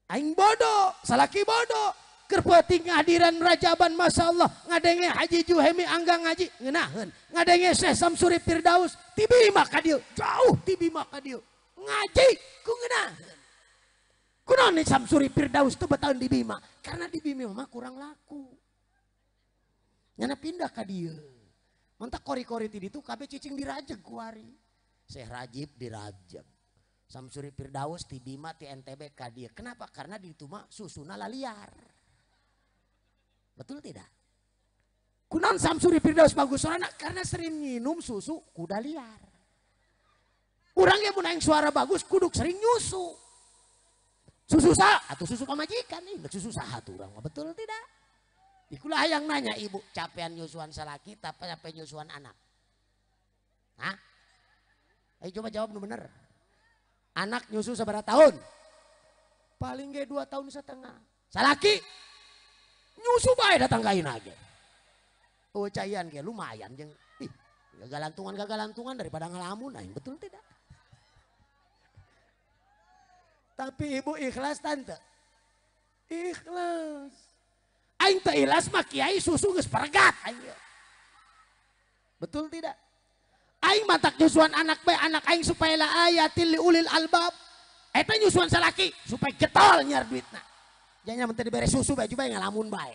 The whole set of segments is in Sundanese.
Aing bodoh, salaki bodoh. Keur peuting ngahadiran Rajaban masyaallah, ngadenge Haji Juhemi angga ngaji ngeunaheun. Ngadenge Syekh Samsuri Firdaus ti Bima ka dieu, jauh ti Bima ka dieu. Ngaji ku ngeunaheun. Kunaon ni Samsuri Firdaus teu betaun di Bima? Karena di Bima mah kurang laku. Nyana pindah ka dieu. Mantak kori-kori ti ditu kabeh cicing dirajeg kuari. Syekh Rajib dirajeg. Samsuri Firdaus ti Bima ti NTB ka dieu. Kenapa? Karena di itu mah susuna laliar. Betul tidak? Kunaon Samsuri Firdaus bagus suarana? Karena sering minum susu kuda liar. Urang ge mun aing suara bagus kuduk sering nyusu. Susu saha? Atuh susu pamajikan nih, susu saha tuh urang mah, betul tidak? Ikulah yang nanya ibu, capean nyusuan salaki tapi capek nyusuan anak? Hah? Ayo coba jawab nu bener. Anak nyusu seberapa tahun? Paling ge 2,5 tahun. Salaki nyusu bae datang ka ayeuna ge. Oh caian ge lumayan jeung ih gagalantungan daripada ngalamun aing, betul tidak? Tapi ibu ikhlas tante? Ikhlas. Aing teu ikhlas mah kiai susu geus peregat aing. Betul tidak? Aing matak nyusuan anak bae anak aing supaya la ayatil liulil albab. Eta nyusuan salaki supaya getol nyiar duitna. Janya mun teu dibere susu bae juga ngalamun bae.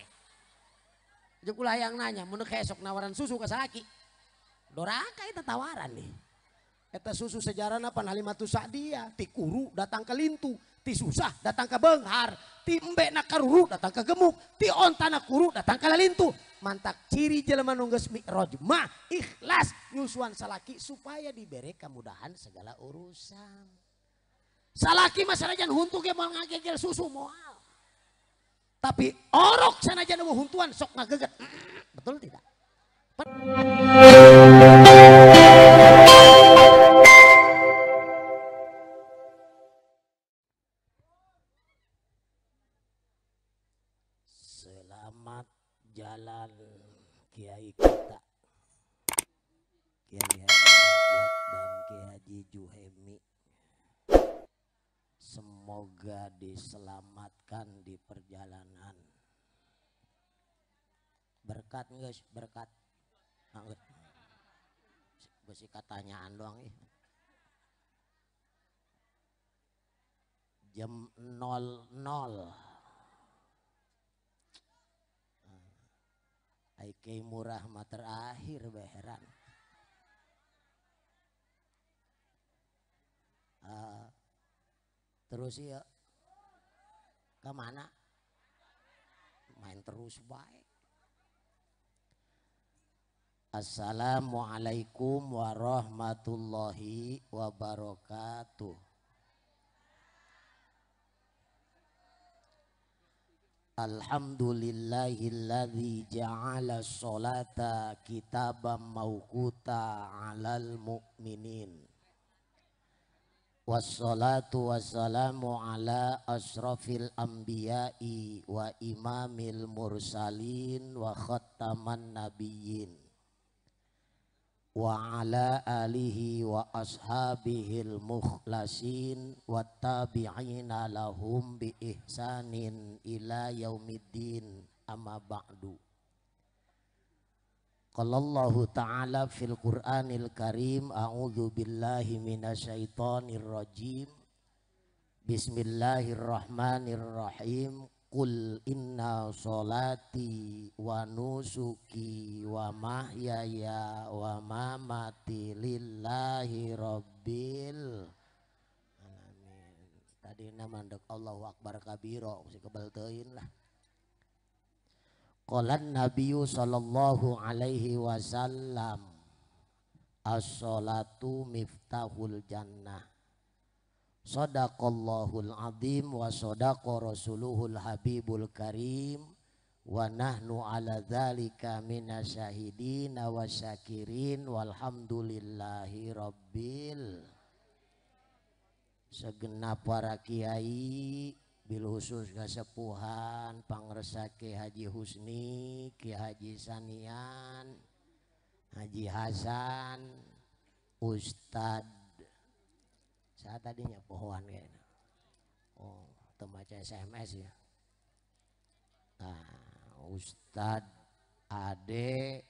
Jeung ulah yang nanya mun esok nawaran susu ka salaki. Doraka eta tawaran nih. Eta susu sejarahna pan Halimatus Sa'diyah, ti kuru datang ke lintu, ti susah datang ke beunghar, ti embe na karuru datang ke gemuk, ti onta na kuru datang ke lalintu. Mantak ciri jelema nu geus mi'raj mah ikhlas nyusuan salaki supaya dibere kemudahan segala urusan. Salaki mah sanajan huntu ge moal ngagegel susu moal. Tapi orok sanajan eueuh huntuan sok ngageget. Betul tidak? Selamat jalan kiai kita, Kiai Haji Hajat dan Kiai Haji Juhemi. Semoga diselamatkan di perjalanan. Berkat guys, berkat. Besi katanyaan doang ih. Jam 00. Aike murah mah terakhir beheran. Terus ya kemana? Main terus baik. Assalamualaikum warahmatullahi wabarakatuh. Alhamdulillahilladzi ja'ala sholata kitaban mauquta 'alal mu'minin. Wassalatu wassalamu ala asrafil anbiya'i wa imamil mursalin wa khattaman nabiyyin wa ala alihi wa ashabihil mukhlasin wa tabi'ina lahum bi ihsanin ila yaumiddin amma ba'du. Qala Allahu ta'ala fil Qur'anil Karim, a'udzu billahi minasyaitonir rajim. Bismillahirrahmanirrahim. Qul inna sholati wa nusuki wa mahyaya wa mamati lillahi rabbil alamin. Tadi nama ndek Allahu akbar kabiro si kebel teuing lah. Qala Nabiyyu sallallahu alaihi wasallam, as-sholatu miftahul jannah. Sadaqallahul azim wa sadaqa rasuluhul habibul karim wa nahnu ala dzalika minasyahidin wa syakirin walhamdulillahi rabbil. Segenap para kiai bil khusus kasepuhan pangresa Ki Haji Husni, Ki Haji Sanian, Haji Hasan, Ustad. Saya tadinya pohoan kayaknya. Oh, teu maca SMS ya. Nah, Ustad Ade,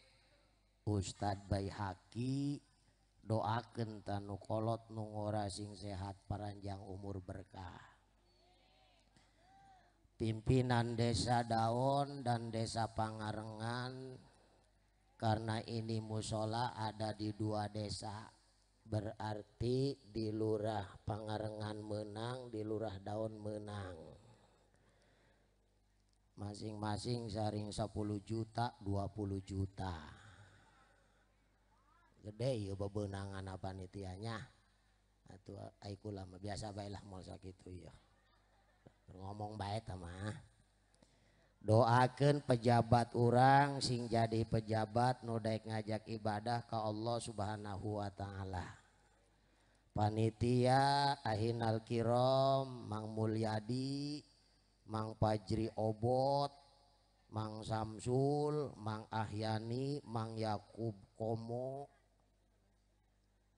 Ustad Baihaki doakeun tanu kolot nu ngora sing sehat paranjang umur berkah. Pimpinan Desa Daon dan Desa Pangarengan, karena ini musola ada di dua desa, berarti di Lurah Pangarengan menang, di Lurah Daon menang. Masing-masing saring 10 juta, 20 juta. Gede ya bebenangan panitianya. Atuh ai kula mah biasa bae lah moal sakitu ya. Ngomong bae tah mah. Doakeun pejabat urang sing jadi pejabat nu daek ngajak ibadah ka Allah Subhanahu wa taala. Panitia Ahinal Kirom, Mang Mulyadi, Mang Pajri Obot, Mang Samsul, Mang Ahyani, Mang Yakub Komo.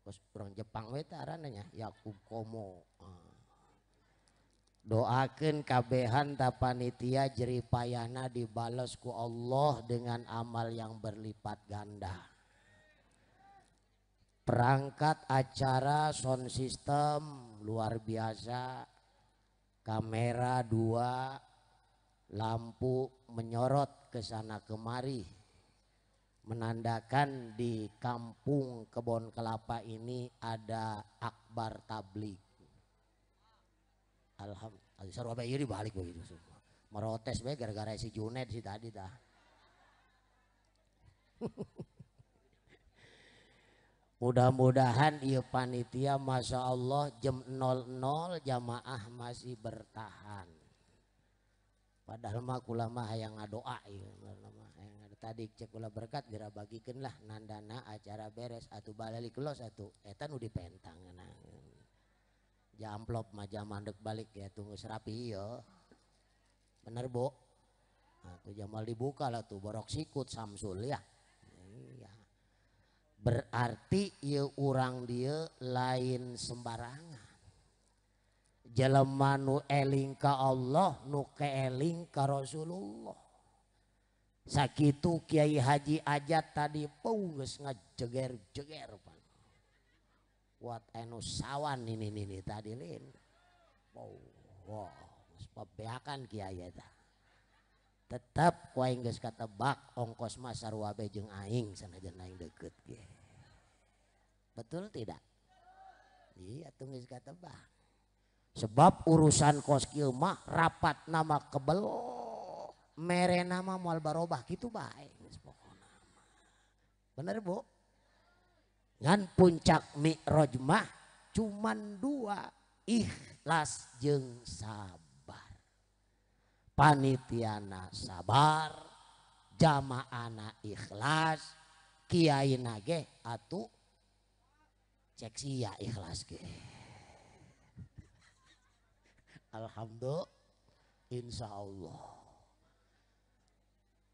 Terus orang Jepang we teh aranna Yakub Komo. Doakeun kabehan ta panitia jerih payahna dibales ku Allah dengan amal yang berlipat ganda. Perangkat acara sound system luar biasa, kamera 2, lampu menyorot ke sana kemari, menandakan di kampung Kebon Kelapa ini ada akbar tabligh. Alhamdulillah, sarua bae ieu dibalik begitu semua. Merotes bae gara-gara si Juned si tadi tah. Mudah-mudahan ieu panitia masya Allah jam 00 jamaah masih bertahan. Padahal mah kula mah hayang ngadoa ieu mah hayang tadi cek kula berkat geura bagikeun lah nandana acara beres atuh balik los atuh eta nu dipentang ngeunang. Jamplop mah jaman dek balik ya tunggu serapi yo. Bener Bu? Nah, tuh jamal dibuka lah tuh borok sikut Samsul ya. Iya. Berarti ieu urang dia lain sembarangan. Jelema nu eling ka Allah nu keeling ka Rasulullah. Sakitu Kiai Haji Ajat tadi pung geus ngajeger-jeger pan. Kuat anu sawan ini ini tadi lin. Wow, wow, geus pabeakan kiai eta. Tetep ku aing geus katebak ongkos mah sarua bae jeung aing sanajan aing deukeut ge. Betul tidak? Iya tuh geus katebak. Sebab urusan kos kieu mah rapat nama kebel mere nama moal barobah kitu bae geus pokona mah. Bener Bu? Ngan puncak mi'raj mah cuman 2, ikhlas jeung sabar. Panitiana sabar, jamaahna ikhlas, kiaina ge atuh cek sia ikhlas ge. Alhamdulillah, insya Allah.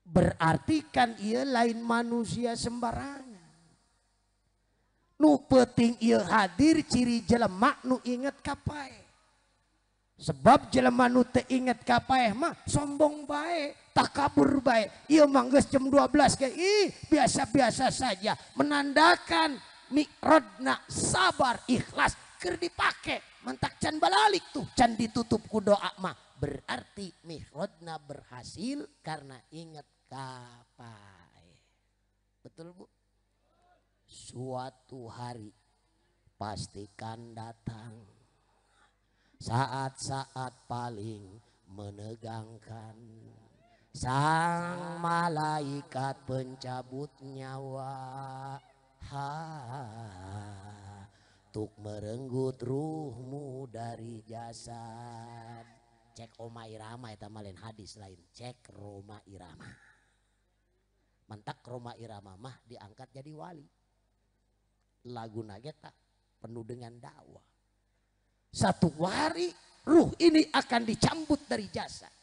Berarti kan ia lain manusia sembarangan. Nu penting ia hadir ciri jelema nu inget kapae. Sebab jelema nu teu inget kapae mah sombong bae, takabur bae. Ieu mah geus jam 12 ge ih biasa-biasa saja, menandakan mi'radna sabar ikhlas keur dipake. Mentak can balalik tuh, can ditutup ku doa mah. Berarti mi'radna berhasil karena inget kapae. Betul Bu? Suatu hari pastikan datang saat-saat paling menegangkan. Sang malaikat pencabut nyawa, ha, tuk merenggut ruhmu dari jasad. Cek Rhoma Irama eta mah lain hadis lain, cek Rhoma Irama. Mentak Rhoma Irama mah diangkat jadi wali. Lagu nageta penuh dengan dakwah. Satu hari ruh ini akan dicabut dari jasad.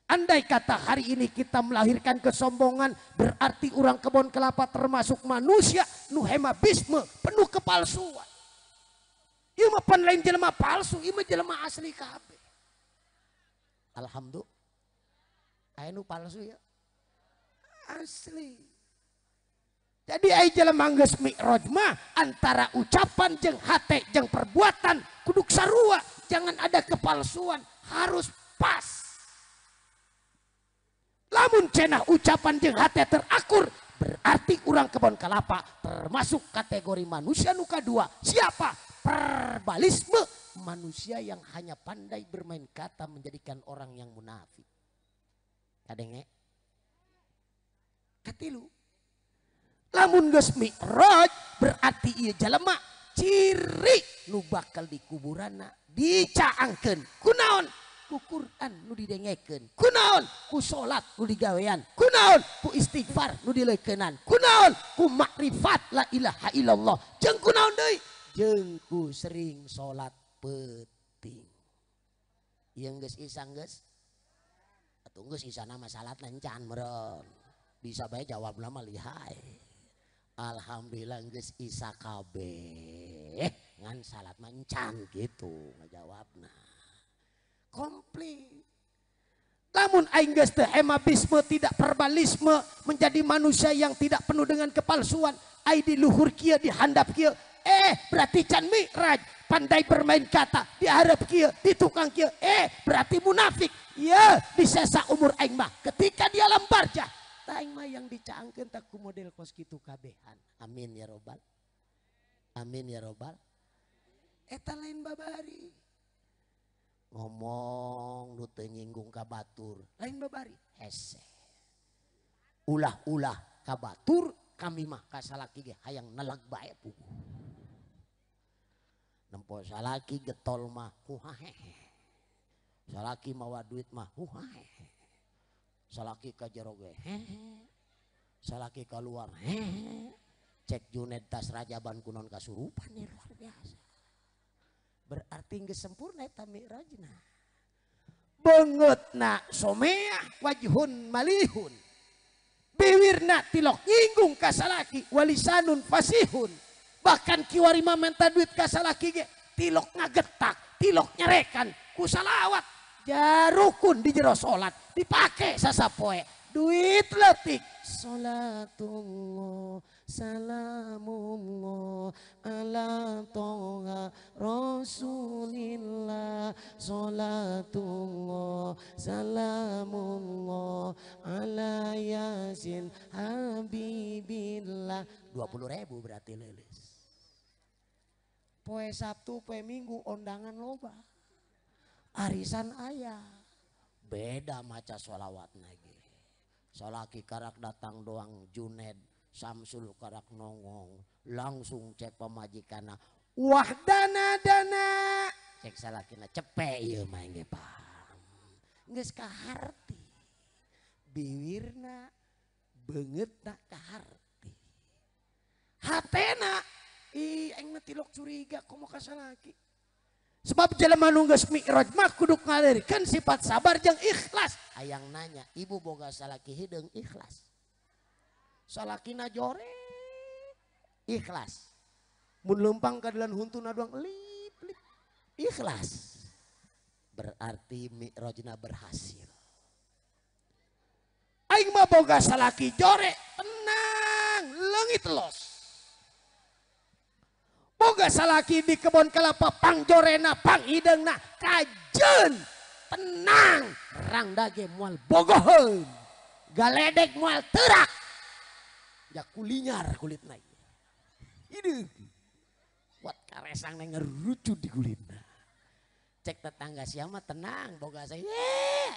Andai kata hari ini kita melahirkan kesombongan, berarti orang Kebon Kelapa termasuk manusia nu hemabisme, penuh kepalsuan. Ieu mah pan lain jelema palsu, ieu mah jelema asli kabeh. Alhamdulillah. Aya nu palsu ya. Asli. Jadi ai jelema geus mi'raj mah antara ucapan jeung hate jeung perbuatan kudu sarua, jangan ada kepalsuan, harus pas. Lamun cenah ucapan jeung hate terakur, berarti urang kebon kelapa termasuk kategori manusia nu kadua. Siapa? Verbalisme, manusia yang hanya pandai bermain kata menjadikan orang yang munafik. Kadenge? Katilu. Lamun geus mi'raj berarti ieu jelema ciri nu bakal di kuburanna dicaangkeun. Kunaon? Ku Quran nu didengekeun. Kunaon? Ku salat nu digawean. Kunaon? Ku istighfar nu dileukeunnan. Kunaon? Ku makrifat la ilaha illallah. Jeung kunaon deui? Jeung ku sering salat peuting. Ieu geus isang geus? Atuh geus isana mah salatna encan meureun. Bisa bae jawabna mah lihai. Alhamdulillah geus isa kabeh ngan salat mah encan gitu ngajawabna. Komplit. Lamun aing geus teu hemabisme, tidak verbalisme, menjadi manusia yang tidak penuh dengan kepalsuan, ai di luhur kieu di handap kieu, berarti can mi'raj, pandai bermain kata, diharap kieu, di tukang kieu, berarti munafik. Ya, disesa umur aing mah ketika di alam barjah. Aing mah yang dicaangkeun tak ku model kos kitu kabehan. Amin ya robbal. Amin ya robbal. Eta lain babari. Ngomong nu teu nyinggung ka batur, lain babari. Hese. Ulah-ulah ka batur, kami mah ka salaki ge hayang neleg bae puguh. Nempo salaki getol mah huhahehe. Salaki mawa duit mah huhahehe. Salaki ka jero ge hehe. Salaki keluar hehe. Cek Juned tas rajaban kunon kasurupan nih luar biasa. Berarti geus sempurna eta mi'rajna. Beungeutna someah wajhun malihun. Biwirna tilok nyinggung ka salaki walisanun fasihun. Bahkan kiwari mah menta duit ka salaki ge tilok ngagetak, tilok nyarekan ku salawat. Jarukun di jero salat dipake sasapoe duit letik. Salatullah salamullah ala toha rasulillah. Salatullah salamullah ala yasin habibillah. 20.000 berarti leuleus. Poe Sabtu poe Minggu ondangan loba, arisan ayah, beda maca sholawat lagi. Salaki karak datang doang Juned, Samsul karak nongong, langsung cek pamajikana, wah dana dana, cek salakina cepet ieu mah ge paham. Geus kaharti, biwirna beungeutna kaharti, hatena ih aing mah tilok curiga komo ka salaki. Sebab jelema nu geus mi'raj mah kudu ngalirkeun sifat sabar jeung ikhlas. Hayang nanya, ibu boga salaki hideung ikhlas. Salakina jore ikhlas. Mun leumpang ka dalan huntuna doang lip lip ikhlas. Berarti mi'rajna berhasil. Aing mah boga salaki jore tenang leungit los. Boga salaki di kebon kelapa pangjorena panghideungna kajeun tenang rangdage moal bogoheun galedek moal teurak ya kulinyar kulitna hideung kuat karesang ngerucut di kulitna. Cek tetangga sia mah tenang boga saya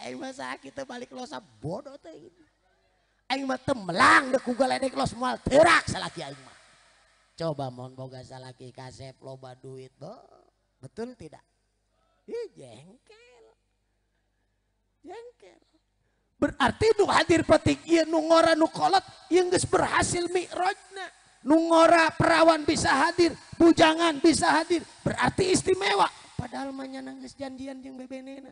aing mah sakit teu balik losa bodoh teh aing mah teu melang deuk ku galedek los moal teurak salaki aing mah. Coba mohon boga salaki kasep loba duit, bo. Betul tidak? Ih, jengkel. Jengkel. Berarti nu hadir petik ieu nu ngora nu kolot ieu geus berhasil mi'rajna. Nu ngora perawan bisa hadir, bujangan bisa hadir, berarti istimewa. Padahal mah nyana geus janjian jeung bebenena.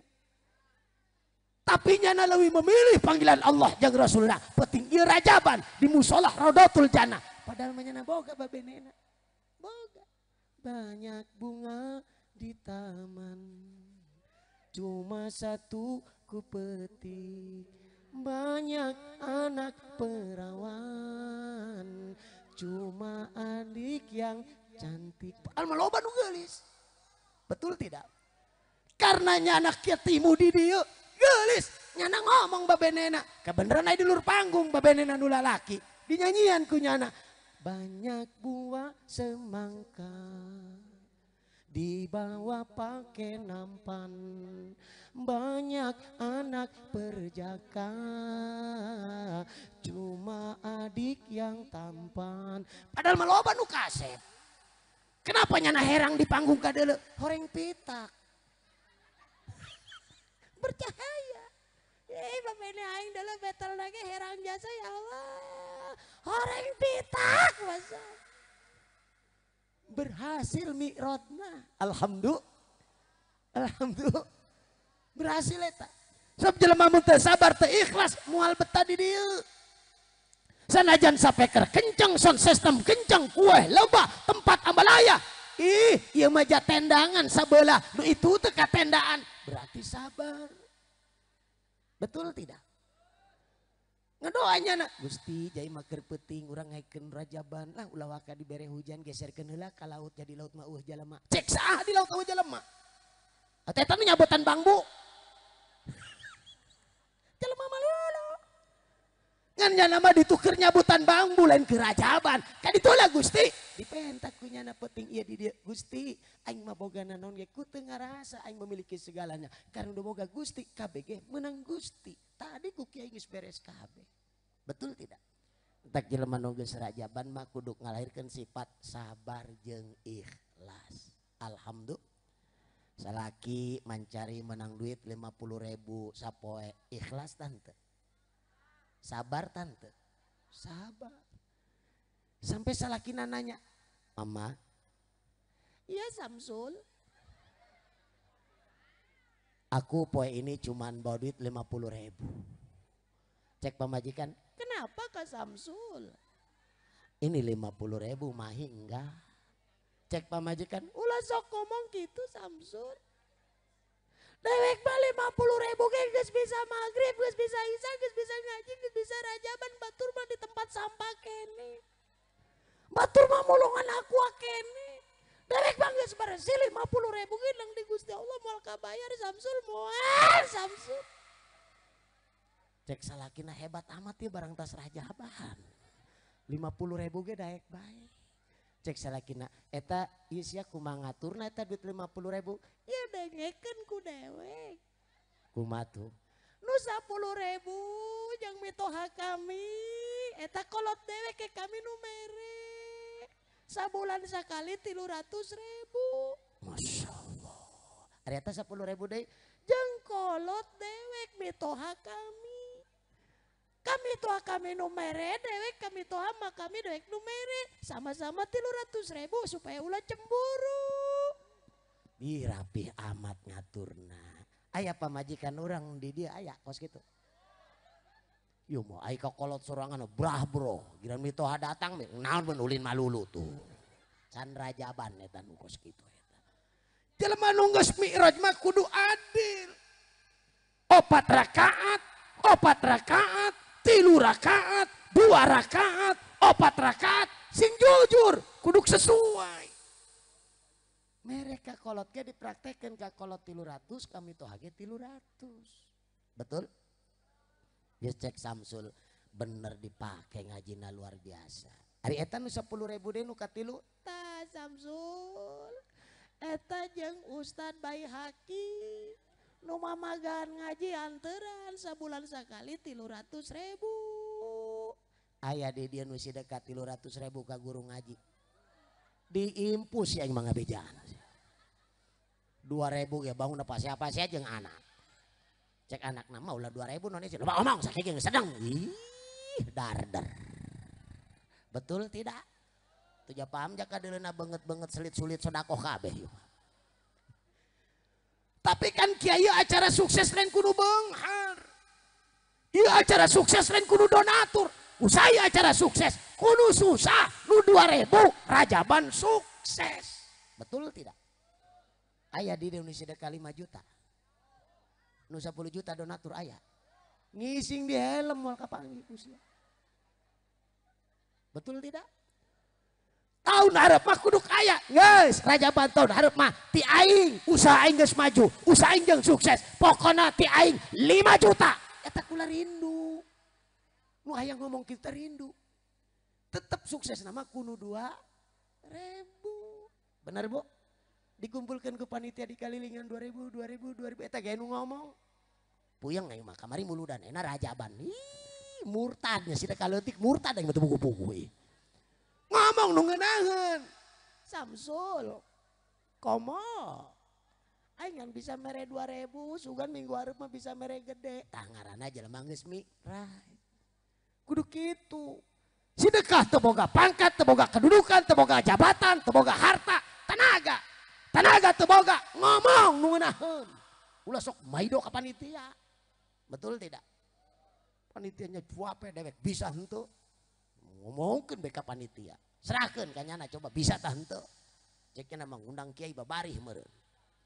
Tapi nyana leuwih memilih panggilan Allah jeung Rasulna. Peting ieu rajaban di musolah Raudatul Jannah. Padahal mah nyana boga babenena. Boga. Banyak bunga di taman, cuma satu ku ku petik, banyak anak perawan, cuma adik yang cantik. Alma loba nu geulis. Betul tidak? Karena nyana ketimu di dieu geulis, nyana ngomong babenena. Kebeneran aya di lur panggung babenena nu lalaki. Dinyanyian ku nyana. Banyak buah semangka dibawa pakai nampan, banyak anak perjaka, cuma adik yang tampan. Padahal mah loba nu kasep. Kenapa nyana herang di panggung kadeuleu? Horeng pitak. Bercahaya. Bapene aing dalam betel lagi herang jasa ya Allah. Horeng pitak masa. Berhasil mi'rajna. Alhamdulillah. Alhamdulillah. Berhasil eta. Sob jelema mun teu sabar teu ikhlas moal betah di dieu. Sanajan sapeker kenceng, sound system kenceng, kue loba, tempat ambalaya. Ih, ieu mah tendangan sabelah, nu itu teu katendaan. Berarti sabar. Betul tidak? Ngedoanya nak Gusti jai maker peuting urang ngaikeun rajaban lah ulah waka dibere hujan geserkeun heula ka laut jadi laut mah eueuh jalema. Cek saah di laut eueuh jalema. Eta nu nyabotan bambu. Jalema malulu. Ngan nyana mah dituker nyabutan bambu lain ke rajaban. Ka ditu lah Gusti. Dipentak ku nyana peuting ieu di dieu Gusti aing mah boga naon ge ku teu ngarasa aing memiliki segalanya. Karena udah boga Gusti KBG menang Gusti. Tadi ku kiai geus beres kabeh. Betul tidak? Entak jelema nu geus rajaban mah kudu ngalahirkeun sifat sabar jeung ikhlas. Alhamdulillah. Salaki mancari menang duit 50.000 sapoe ikhlas tante. Sabar tante. Sabar. Sampai salakina nanya, "Mama." "Iya Samsul." Aku poe ini cuman bawa duit 50.000. Cek pamajikan, "Kenapa Kak Samsul?" "Ini 50.000 mahi enggak?" Cek pamajikan, "Ulah sok ngomong gitu Samsul. Dewek mah 50.000 ge geus bisa maghrib, geus bisa isya, geus bisa ngaji, geus bisa rajaban, batur mah di tempat sampah kene. Batur mah mulungan aqua kene. Dewek mah geus bersih 50.000 ge nang di Gusti Allah moal kabayar Samsul, moal Samsul." Cek salakina hebat amat ya barang tas rajaban. 50.000 ge daek bae. Cek salakina, eta ieu sia kumaha ngaturna eta duit 50.000? Ya dengekeun ku dewek. Kumaha tuh? Nu 10.000 jang mitoha kami, eta kolot dewek ke kami nu mere. Sabulan sakali 300.000. Masya Allah. Ari eta 10.000 deui jang kolot dewek mitoha kami. Kami toha kami nu mere dewek, kami toha mah kami dewek nu mere. Sama-sama 300.000 supaya ulah cemburu. Ih rapih amat ngaturna. Aya pamajikan urang di dia aya kos gitu. Yo mau ai ka kolot sorangan brah bro, giran mitoha datang naon mun ulin malulu tuh. Can rajaban eta nu kos kitu eta. Jelema nu geus mi'raj mah kudu adil. 4 rakaat, 4 rakaat, 3 rakaat, 2 rakaat, 4 rakaat, sing jujur, kudu sesuai. Mereka kolot ge dipraktekeun ka kolot 300, kami toha ge 300. Betul? Ya cek Samsul bener dipake ngajina luar biasa. Ari eta nu 10.000 deui nu katilu tah Samsul. Eta jeung Ustad Baihaqi nu mamagan ngaji anteran sabulan sakali 300.000. Aya di dieu nu si dekat 300.000 ka guru ngaji. Diimpus ya aing mah ngabejaan. 2.000 ya bangun apa siapa sia jeung anak. Cek anak nama ulah 2.000 non sih. Loba omong sakit jeung sedang. Ih, darder. Betul tidak? Tuh ja paham jaka deuleuna beungeut-beungeut selit-sulit sodakoh kabeh ieu. Tapi kan kiai acara sukses lain kudu beunghar. Ieu acara sukses lain kudu donatur. Usai acara sukses kudu susah nu 2.000 rajaban sukses. Betul tidak? Aya di Indonesia dekat 5 juta. Nu 10 juta donatur aya. Ngising di helm moal kapanggih ku sia. Betul tidak? Tahun hareup mah kudu kaya. Geus, Rajaban tahun hareup mah ti aing, usaha aing geus maju, usaha aing jeung sukses. Pokona ti aing 5 juta. Eta kula rindu. Nu hayang ngomong kita rindu. Tetep sukses nama kuno 2.000. Benar Bu? Dikumpulkan ke panitia di kalilingan 2.000, 2.000, 2.000. Eta ge nu ngomong. Puyeng aing mah kamari muludan enak Rajaban. Ih, murtad nya sida kaleutik murtad aing mah teu buku-buku. Ngomong nu ngeunaheun. Samsul. Komo. Aing ngan bisa mere 2.000, sugan minggu hareup mah bisa mere gede. Tah ngaranna jelema geus mi'raj. Kudu kitu. Sedekah teu boga pangkat, teu boga kedudukan, teu boga jabatan, teu boga harta, tenaga. Tenaga teu boga, ngomong nu ngeunaheun. Ulah sok maido ka panitia. Betul tidak? Panitianya cuape dewek bisa henteu. Ngomongkeun bae ka panitia. Serahkeun ka nyana coba bisa tah henteu. Cek nya mah ngundang kiai babarih meureun.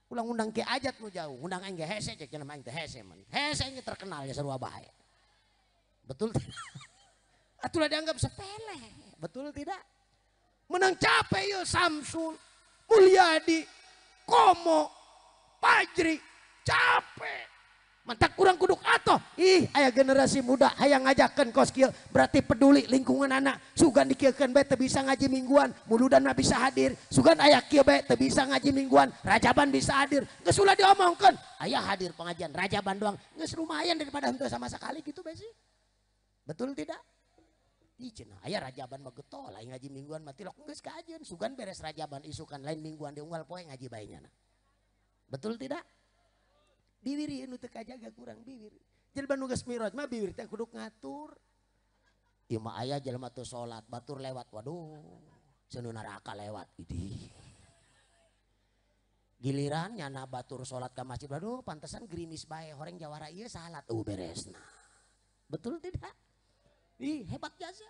Ulah ngundang kiai ajat nu jauh, ngundang aing ge hese cek nya mah aing teh hese man. Hese aing terkenal ya sarua bae. Betul tidak? Atulah dianggap sepele, betul tidak? Menang capek ya Samsul, Mulyadi, Komo, Pajri, capek. Mantak kurang kuduk atoh. Ih, aya generasi muda hayang ngajakeun kos kieu, berarti peduli lingkungan anak. Sugan dikieukeun bae teu bisa ngaji mingguan, muludan mah bisa hadir. Sugan aya kieu bae teu bisa ngaji mingguan, Rajaban bisa hadir. Geus ulah diomongkeun, aya hadir pengajian Rajaban doang. Geus lumayan daripada henteu sama sekali gitu bae sih. Betul tidak? Ih cenah aya Rajaban mah getol, lain ngaji mingguan mah tilok geus kajeun. Sugan beres Rajaban isukan lain mingguan di unggal poe ngaji bae nyana. Betul tidak? Bibir ieu nu teu kajaga kurang bibir. Jelema nu geus miraj mah bibir teh kudu ngatur. Ieu mah aya jelema teu salat, batur lewat, waduh, seunu neraka lewat idih. Giliran nyana batur salat ka masjid, waduh pantesan gerimis bae horeng jawara ieu salat, beresna. Betul tidak? Ih, hebat jasa.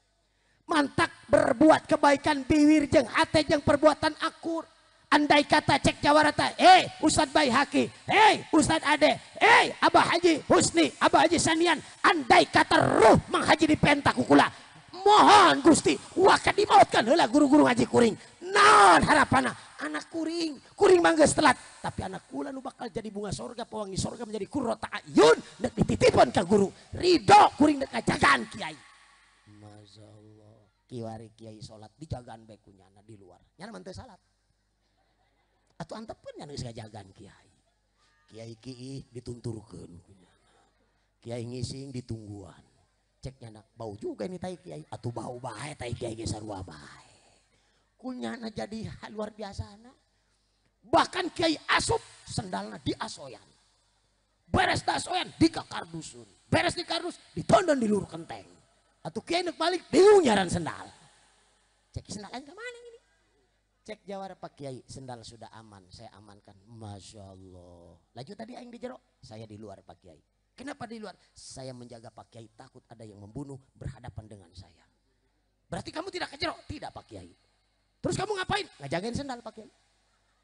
Mantak berbuat kebaikan bibir jeung hate jeung perbuatan akur. Andai kata cek jawara ta, Ustadz Baihaki, Ustadz Ade, Abah Haji Husni, Abah Haji Sanian, andai kata ruh Mang Haji dipenta kukula, mohon Gusti, waka dimautkan heula guru-guru ngaji kuring. Naon harapanna? Anak kuring, kuring mah geus telat, tapi anak kula nu bakal jadi bunga sorga, pewangi sorga menjadi qurrata ayun, nek dititipon ka guru, ridho kuring nek ngajagaan kiai. Masya Allah, kiwari kiai salat dijagaan bae ku nyana di luar, nyana mah teu salat. Atau antepeun nya geus ngajagaan kiai. Kiai kiih ditunturkeun ku nyana. Kiai ngising ditungguan. Cek nyana bau juga ini tai kiai, atuh bau bae tai kiai ge sarua bae. Ku nyana jadi luar biasana. Bahkan kiai asup sendalna diasoyan. Beres diasoyan dikakardusun. Beres dikardus ditondon di luhur kenteng. Atuh kiai nek balik bingung nyaran sendal. Cek sendal aing ka mana ini? Cek jawara Pak Kiai, sendal sudah aman, saya amankan. Masya Allah. Laju tadi aing di jero, saya di luar Pak Kiai. Kenapa di luar? Saya menjaga Pak Kiai, takut ada yang membunuh berhadapan dengan saya. Berarti kamu tidak ke jero? Tidak Pak Kiai. Terus kamu ngapain? Ngajagain sendal Pak Kiai.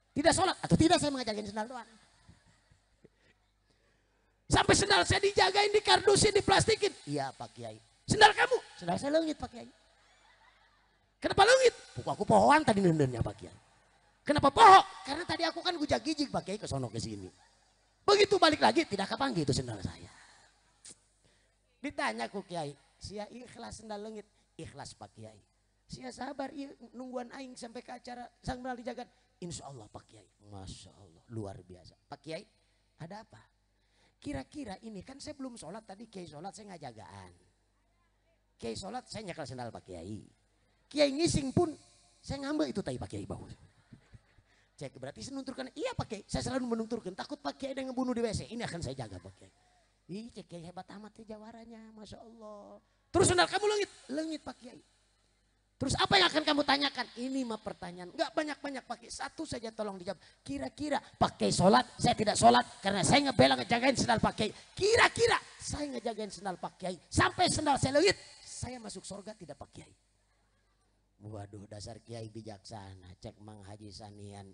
Tidak sholat? Atau tidak, saya mengajagain sendal doang. Sampai sendal saya dijagain, dikardusin, diplastikin. Iya Pak Kiai. Sendal kamu? Sendal saya leungit Pak Kiai. Kenapa leungit? Buku aku pohoan tadi nendennya Pak Kiai. Kenapa poho? Karena tadi aku kan gujak gijik Pak Kiai ke sono ke sini. Begitu balik lagi tidak kepanggil itu sendal saya. Ditanya ku Kiai, sia ikhlas sendal leungit? Ikhlas Pak Kiai. Sia sabar ieu nungguan aing sampai ke acara sang sendal dijaga. Insya Allah Pak Kiai. Masya Allah luar biasa. Pak Kiai ada apa? Kira-kira ini kan saya belum sholat tadi, Kiai sholat saya ngajagaan. Kiai sholat saya nyekel sendal Pak Kiai. Kiai ngising pun saya ngambil itu tai Pak Kiai bau. Cek berarti saya nunturkan, iya Pak Kiai, saya selalu menunturkan, takut Pak Kiai ada yang ngebunuh di WC, ini akan saya jaga Pak Kiai. Ih cek Kiai hebat amat ya jawaranya, Masya Allah. Terus sendal kamu leungit, leungit Pak Kiai. Terus apa yang akan kamu tanyakan? Ini mah pertanyaan, nggak banyak-banyak Pak Kiai, satu saja tolong dijawab. Kira-kira Pak Kiai sholat, saya tidak sholat karena saya ngebela ngejagain sendal Pak Kiai. Kira-kira saya ngejagain sendal Pak Kiai, sampai sendal saya leungit, saya masuk surga tidak Pak Kiai? Waduh dasar kiai bijaksana, cek Mang Haji Sanian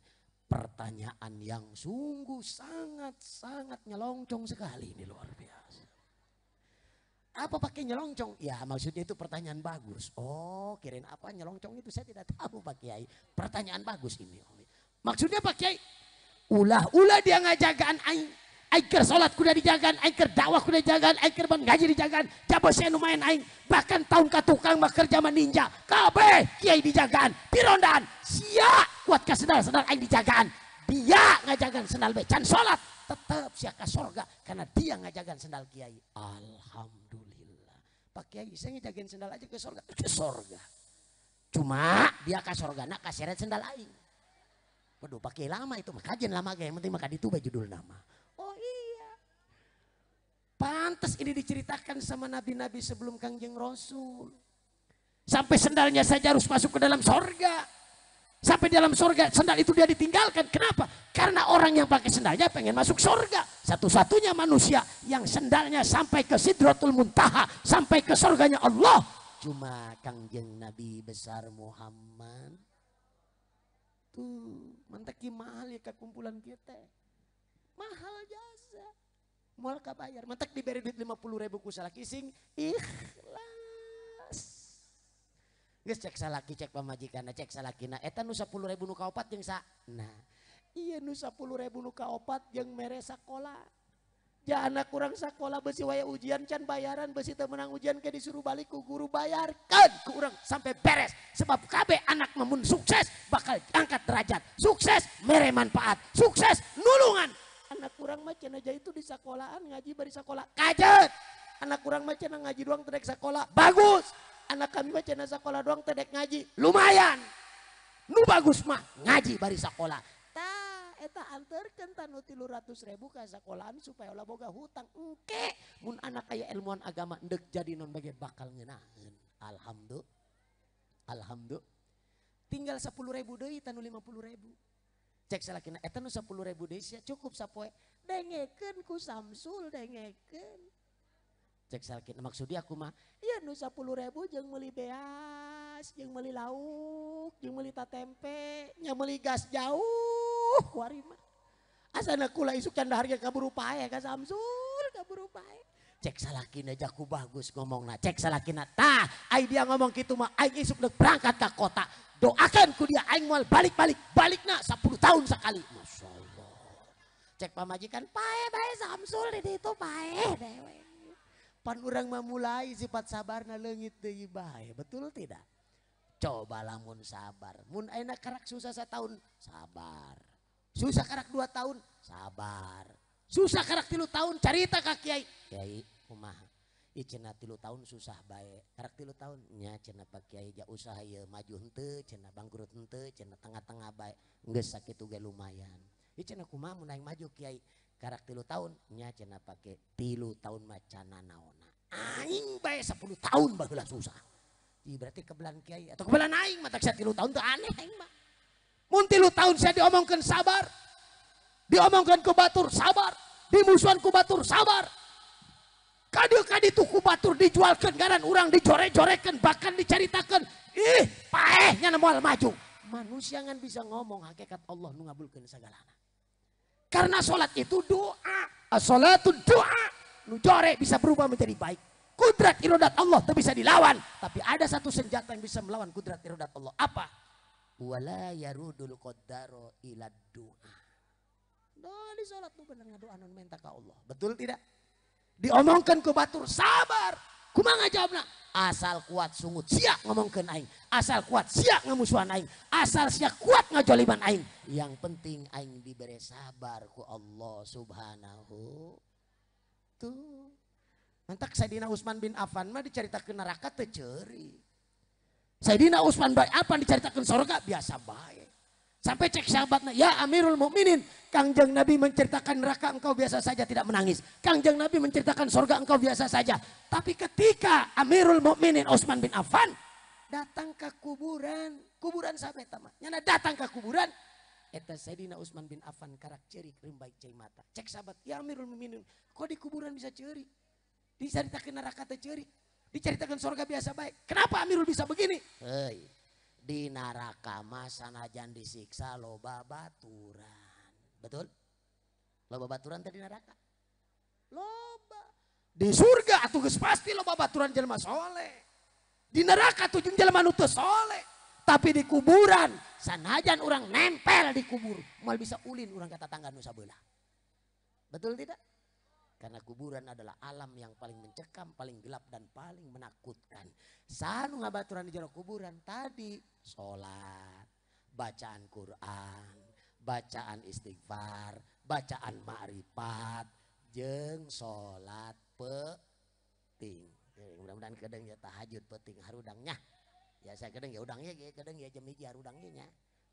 Pertanyaan yang sungguh sangat-sangat nyelongcong sekali ini, luar biasa. Apa pakai nyelongcong? Ya maksudnya itu pertanyaan bagus. Oh kirain apa nyelongcong itu, saya tidak tahu Pak Kiai. Pertanyaan bagus ini. Maksudnya Pak Kiai, ulah-ulah dia ngajagaan aing. Aing keur salat kuda dijagaan, aing keur dakwah kuda dijagaan, aing keur ngaji dijagaan. Jabo saya lumayan aing. Bahkan tahun ka tukang mah kerja mah ninja. Kabeh kiai dijagaan, pirondaan. Sia kuat ka sendal-sendal aing dijagaan. Dia ngajagaan sendal be can salat tetep sia ka sorga karena dia ngajagaan sendal kiai. Alhamdulillah. Pak Kiai saya ngejagain sendal aja ke sorga, ke sorga. Cuma dia ka sorga nak kaseret sendal aing. Waduh pakai lama itu mah kajian lama ge, yang penting mah kaditu bae judul nama. Oh iya. Pantes ini diceritakan sama nabi-nabi sebelum Kangjeng Rasul. Sampai sendalnya saja harus masuk ke dalam sorga. Sampai dalam sorga sendal itu dia ditinggalkan. Kenapa? Karena orang yang pakai sendalnya pengen masuk sorga. Satu-satunya manusia yang sendalnya sampai ke Sidratul Muntaha, sampai ke sorganya Allah, cuma Kangjeng Nabi besar Muhammad. Tuh, manteki mahal ya kekumpulan kita. Mahal jasa. Moal kabayar. Mantek diberi duit 50.000 ku salaki sing ikhlas. Geus cek salaki cek pamajikanna cek salakina eta nu 10.000 nu kaopat jeung sa. Nah, iya nu 10.000 nu kaopat jeung mere sakola. Ja anak kurang sakola besi waya ujian can bayaran besi teu menang ujian ke disuruh balik ku guru bayarkan ku urang sampai beres. Sebab kabeh anak mun sukses bakal angkat derajat, sukses mere manfaat, sukses nulungan. Anak kurang mah cenah aja itu di sekolahan ngaji bari sekolah kajet. Anak kurang mah cenah ngaji doang teu dek sekolah bagus. Anak kami mah cenah sekolah doang teu dek ngaji lumayan. Nu bagus mah ngaji bari sekolah. Tah eta anterkeun tanu 300.000 ka sekolahan supaya ulah boga hutang. Engke mun anak aya ilmuwan agama endek jadi non bage bakal ngeunaheun. Alhamdulillah. Alhamdulillah. Tinggal 10.000 deui tanu 50.000. Cek salakina eta nu 10.000 deui sia cukup sapoe. Dengekeun ku Samsul dengekeun. Cek salakina maksud dia kumaha? Ieu nu 10.000 jeung meuli beas, jeung meuli lauk, jeung meuli tatempe, nya meuli gas jauh kuari mah. Asana kula isuk can dahar ge kaburu pae ka Samsul, kaburu pae. Cek salakina jaku bagus ngomongna, cek salakina tah ai dia ngomong kitu mah aing isuk deuk berangkat ka kota. Doakan ku dia aing moal balik-balik, balikna 10 tahun sekali. Masya Allah. Cek pamajikan pae bae Samsul di ditu pae dewe. Pan urang mah mulai sifat sabarna leungit deui bae, betul tidak? Coba lamun sabar, mun ayeuna karak susah setahun, sabar. Susah karak 2 tahun, sabar. Susah karak 3 tahun, carita ka kiai. Kiai kumaha? Ieu cenah 3 tahun susah bae. Karak 3 tahun nya cenah Pak Kiai ja usaha ieu maju henteu, cenah bangkrut henteu, cenah tengah-tengah bae. Geus sakitu ge lumayan. Ieu cenah kumaha mun aing maju kiai? Karak 3 tahun nya cenah pake 3 tahun macana naona. Aing bae 10 tahun baheula susah. Ih berarti kebelan kiai atau kebelan aing mah tak 3 tahun teu aneh aing mah. Mun 3 tahun saya diomongkeun sabar. Diomongkeun ku batur sabar, dimusuhan ku batur sabar. Kadieu kaditu ku batur dijualkeun ngaran urang dijore-jorekeun bahkan dicaritakeun. Ih, paeh nya moal maju. Manusia ngan bisa ngomong hakikat Allah nu ngabulkeun sagalana. Karena sholat itu doa. As-sholatu doa. Nu jore bisa berubah menjadi baik. Kudrat irodat Allah tak bisa dilawan. Tapi ada satu senjata yang bisa melawan kudrat irodat Allah. Apa? Wala yarudul qaddaro ila doa. Doa di sholat nu bener ngadoa nu minta ka Allah. Betul tidak? Diomongkeun ku batur sabar. Kumaha ngajawabna? Asal kuat sungut sia ngomongkeun aing. Asal kuat sia ngamusuhan aing. Asal sia kuat ngajoliman aing. Yang penting aing diberi sabar ku Allah Subhanahu. Tuh. Mantak Sayyidina Utsman bin Affan mah dicaritakeun neraka teu ceuri. Sayyidina Utsman bin Affan dicaritakeun sorga biasa bae. Sampai cek sahabatnya, ya Amirul Mukminin, Kangjeng Nabi menceritakan neraka engkau biasa saja tidak menangis. Kangjeng Nabi menceritakan sorga engkau biasa saja. Tapi ketika Amirul Mukminin Utsman bin Affan datang ke kuburan, kuburan sampai tamat. Nyana datang ke kuburan, eta Sayyidina Utsman bin Affan karak cerik rimbaik cai mata. Cek sahabat, ya Amirul Mukminin, kok di kuburan bisa cerik? Diceritakan neraka teh cerik, diceritakan sorga biasa baik. Kenapa Amirul bisa begini? Hei. Di neraka mah sanajan disiksa loba baturan. Betul? Loba baturan teh di neraka. Loba. Di surga atuh geus pasti loba baturan jelema soleh. Di neraka tuh jeung jelema nu teu soleh. Tapi di kuburan sanajan urang nempel di kubur moal bisa ulin urang ka tatangga nu sabelah. Betul tidak? Karena kuburan adalah alam yang paling mencekam, paling gelap dan paling menakutkan. Sanu ngabaturan di jero kuburan tadi salat, bacaan Quran, bacaan istighfar, bacaan ma'rifat, jeung salat peuting. Mudah-mudahan kedeng ya tahajud peuting harudangnya. Ya saya kedeng ya udangnya kedeng ya jam 1 harudangnya nya.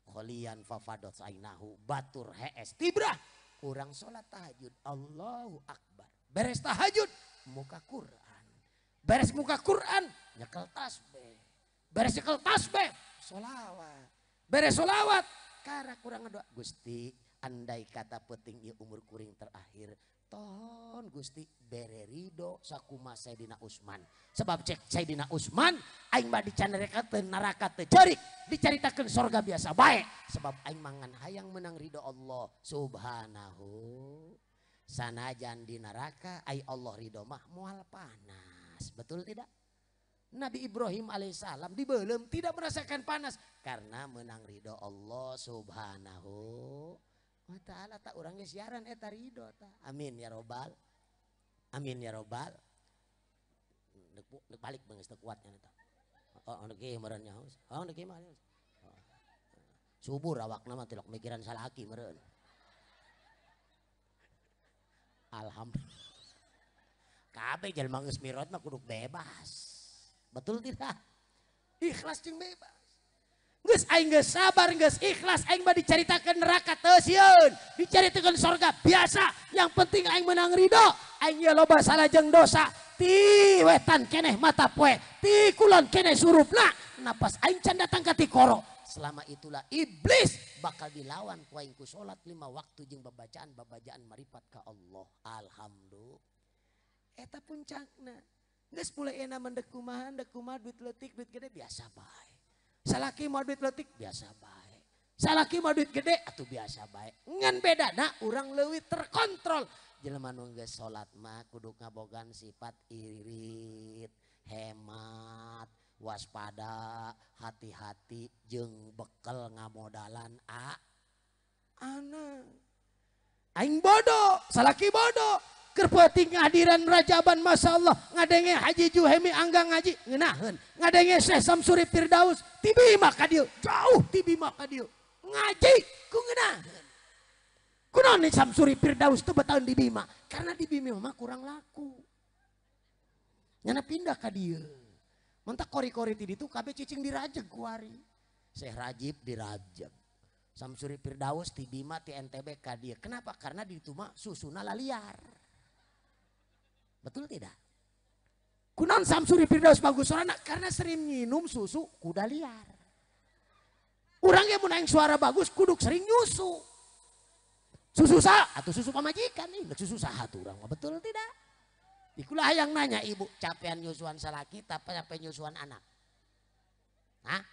Kholian fafadot ainahu batur hees tibrah. Kurang sholat tahajud, Allahu Akbar. Beres tahajud, muka Quran. Beres muka Quran, nyekel tasbih. Beres nyekel tasbih, sholawat. Beres sholawat, karena kurang ngedoa. Gusti, andai kata penting ieu umur kuring terakhir, ton Gusti bere ridho sakuma Sayyidina Utsman. Sebab cek Sayyidina Utsman, aing mah dicanderekakeun neraka teu ceurik, dicaritakeun sorga biasa bae. Sebab aing mangan hayang menang ridho Allah Subhanahu. Sanajan di neraka ai Allah ridho mah moal panas. Betul tidak? Nabi Ibrahim alaihissalam dibelem tidak merasakan panas karena menang ridho Allah Subhanahu wa ta'ala. Tak orangnya siaran eta ridho ta. Amin ya robbal. Amin ya robbal. Nek balik geus teu kuatnya eta. Oh nek ieu meureun nya. Oh nek ieu mah. Subur awakna mah tilok mikiran salaki meureun. Alhamdulillah. Kabeh jelema geus mirot mah kudu bebas. Betul tidak? Ikhlas jeung bebas. Geus aing geus sabar, geus ikhlas, aing mah dicaritakeun neraka teu sieun, dicaritakeun sorga biasa, yang penting aing menang ridho. Aing ieu loba salah jeung dosa, ti wetan keneh mata poe, ti kulon keneh surupna, napas aing can datang ka tikoro. Selama itulah iblis bakal dilawan ku aing ku salat 5 waktu jeung babacaan-babacaan maripat ka Allah. Alhamdulillah. Eta puncakna. Geus mulai enak mendek kumaha, ndek kumaha duit leutik, duit gede biasa bae. Salaki mau duit leutik biasa bae. Salaki mau duit gede atuh biasa bae. Ngan bedana urang leuwih terkontrol. Jelema nu geus salat mah kudu ngabogaan sifat irit, hemat, waspada, hati-hati jeung bekel ngamodalan a anak. Aing bodoh, salaki bodoh. Keur peuting ngahadiran Rajaban Masya Allah, ngadenge Haji Juhemi Angga ngaji ngeunaheun, ngadenge Syekh Samsuri Firdaus ti Bima ka dieu, jauh ti Bima ka dieu ngaji ku ngeunaheun. Kunaon nih Samsuri Firdaus teu betaun di Bima? Karena di Bima mah kurang laku. Nyana pindah ka dieu. Mentak kori-kori ti ditu kabeh cicing dirajeg kuari. Syekh Rajib dirajeg. Samsuri Firdaus ti Bima ti NTB ka dieu. Kenapa? Karena di ditu mah susuna laliar. Betul tidak? Kunaon Samsuri Firdaus bagus suarana? Karena sering minum susu kuda liar. Urang ge mun aing suara bagus kudu sering nyusu. Susu saha atau susu pamajikan nih, susu saha tuh urang mah, betul tidak? Ikulah yang nanya ibu, capean nyusuan salaki tapi capek nyusuan anak? Hah?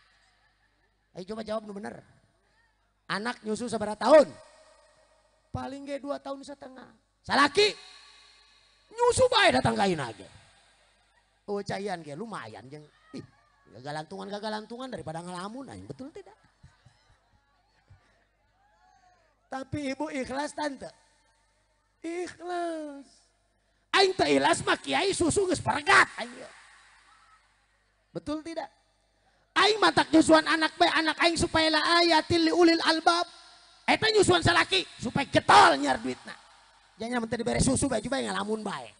Ayo coba jawab nu bener. Anak nyusu sabaraha tahun? Paling ge 2,5 tahun. Salaki nyusu bae datang ka ayeuna ge. Oh caian ge lumayan jeung ih gagalantungan daripada ngalamun aing, betul tidak? Tapi ibu ikhlas tante? Ikhlas. Aing teu ikhlas mah kiai susu geus paregat aing. Betul tidak? Aing matak nyusuan anak bae anak aing supaya la ayatil li ulil albab. Eta nyusuan salaki supaya getol nyiar duitna. Jangan menteri dibere susu bae juga ngalamun bae.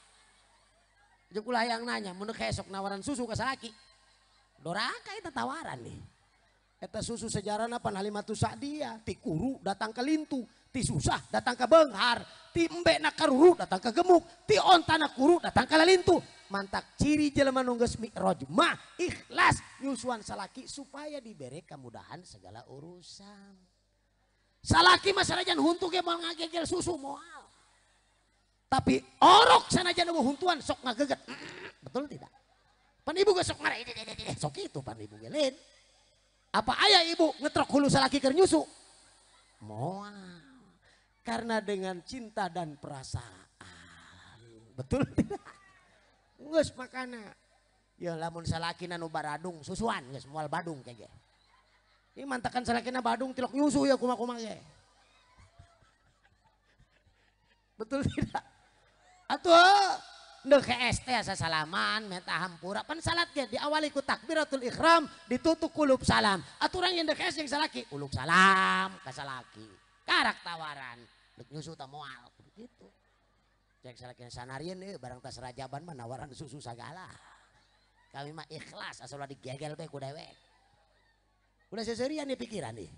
Jeung ulah yang nanya mun esok nawaran susu ka salaki. Doraka eta tawaran nih. Eta susu sejarahna pan Halimatus Sa'diyah, ti kuru datang ke lintu, ti susah datang ke beunghar, ti embe na karuru datang ke gemuk, ti onta na kuru datang ke lalintu. Mantak ciri jelema nu geus mi'raj mah ikhlas nyusuan salaki supaya dibere kemudahan segala urusan. Salaki mah sanajan huntu ge moal ngagegel susu moal. Tapi orok sanajan eueuh huntuan sok ngageget. Betul tidak? Pan ibu ge sok marah sok kitu pan ibu ge lain. Apa ayah ibu ngetrok hulu salaki keur nyusu? Moal. Karena dengan cinta dan perasaan. Betul tidak? Geus makana. Ya lamun salakina nu baradung susuan geus moal badung kege. Ini mantakan salakina badung tilok nyusu ya kumaha-kumaha ge. Betul tidak? Atuh ndek ke ST asa salaman menta hampura pan salat ge diawali ku takbiratul ihram ditutup kulub salam. Aturan yang ndek yang salaki uluk salam ka salaki. Karak tawaran ndek nyusu ta moal gitu. Cek salaki sanarieun ieu barang tas rajaban mah nawaran susu sagala. Kami mah ikhlas asal ulah digegel bae ku dewek. Udah seserian nih pikiran nih.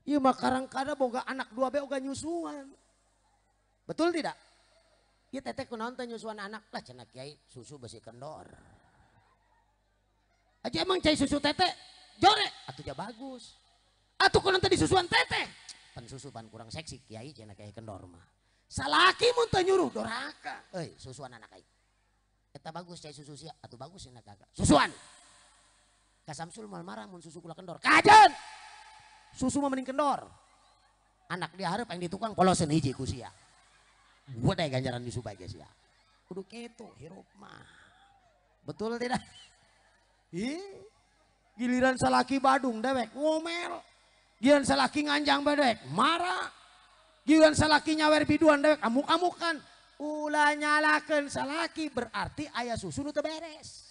Ieu mah karang-kada boga anak dua bae oga nyusuan. Betul tidak? Ya teteh kunaon teh nyusuan anak lah cenah kiai susu besi kendor. Aja emang cai susu teteh jore atuh ja bagus. Atuh kunaon teh disusuan teteh? Pan susu pan kurang seksi kiai cenah kiai kendor mah. Salaki mun teu nyuruh doraka. Euy susuan anak aing. Eta bagus cai susu sia atuh bagus cenah kakak. Susuan. Ka Samsul moal marah mun susu kula kendor. Kajen. Susu mah mending kendor. Anak dia hareup aing di tukang poloseun hiji ku sia. Buat deh ganjaran di subay guys ya. Kudu kitu hirup mah. Betul tidak? Ih, giliran salaki badung dewek ngomel. Giliran salaki nganjang dewek marah. Giliran salaki nyawer biduan dewek amuk-amukan. Ulah nyalakeun salaki berarti aya susu nu teu beres.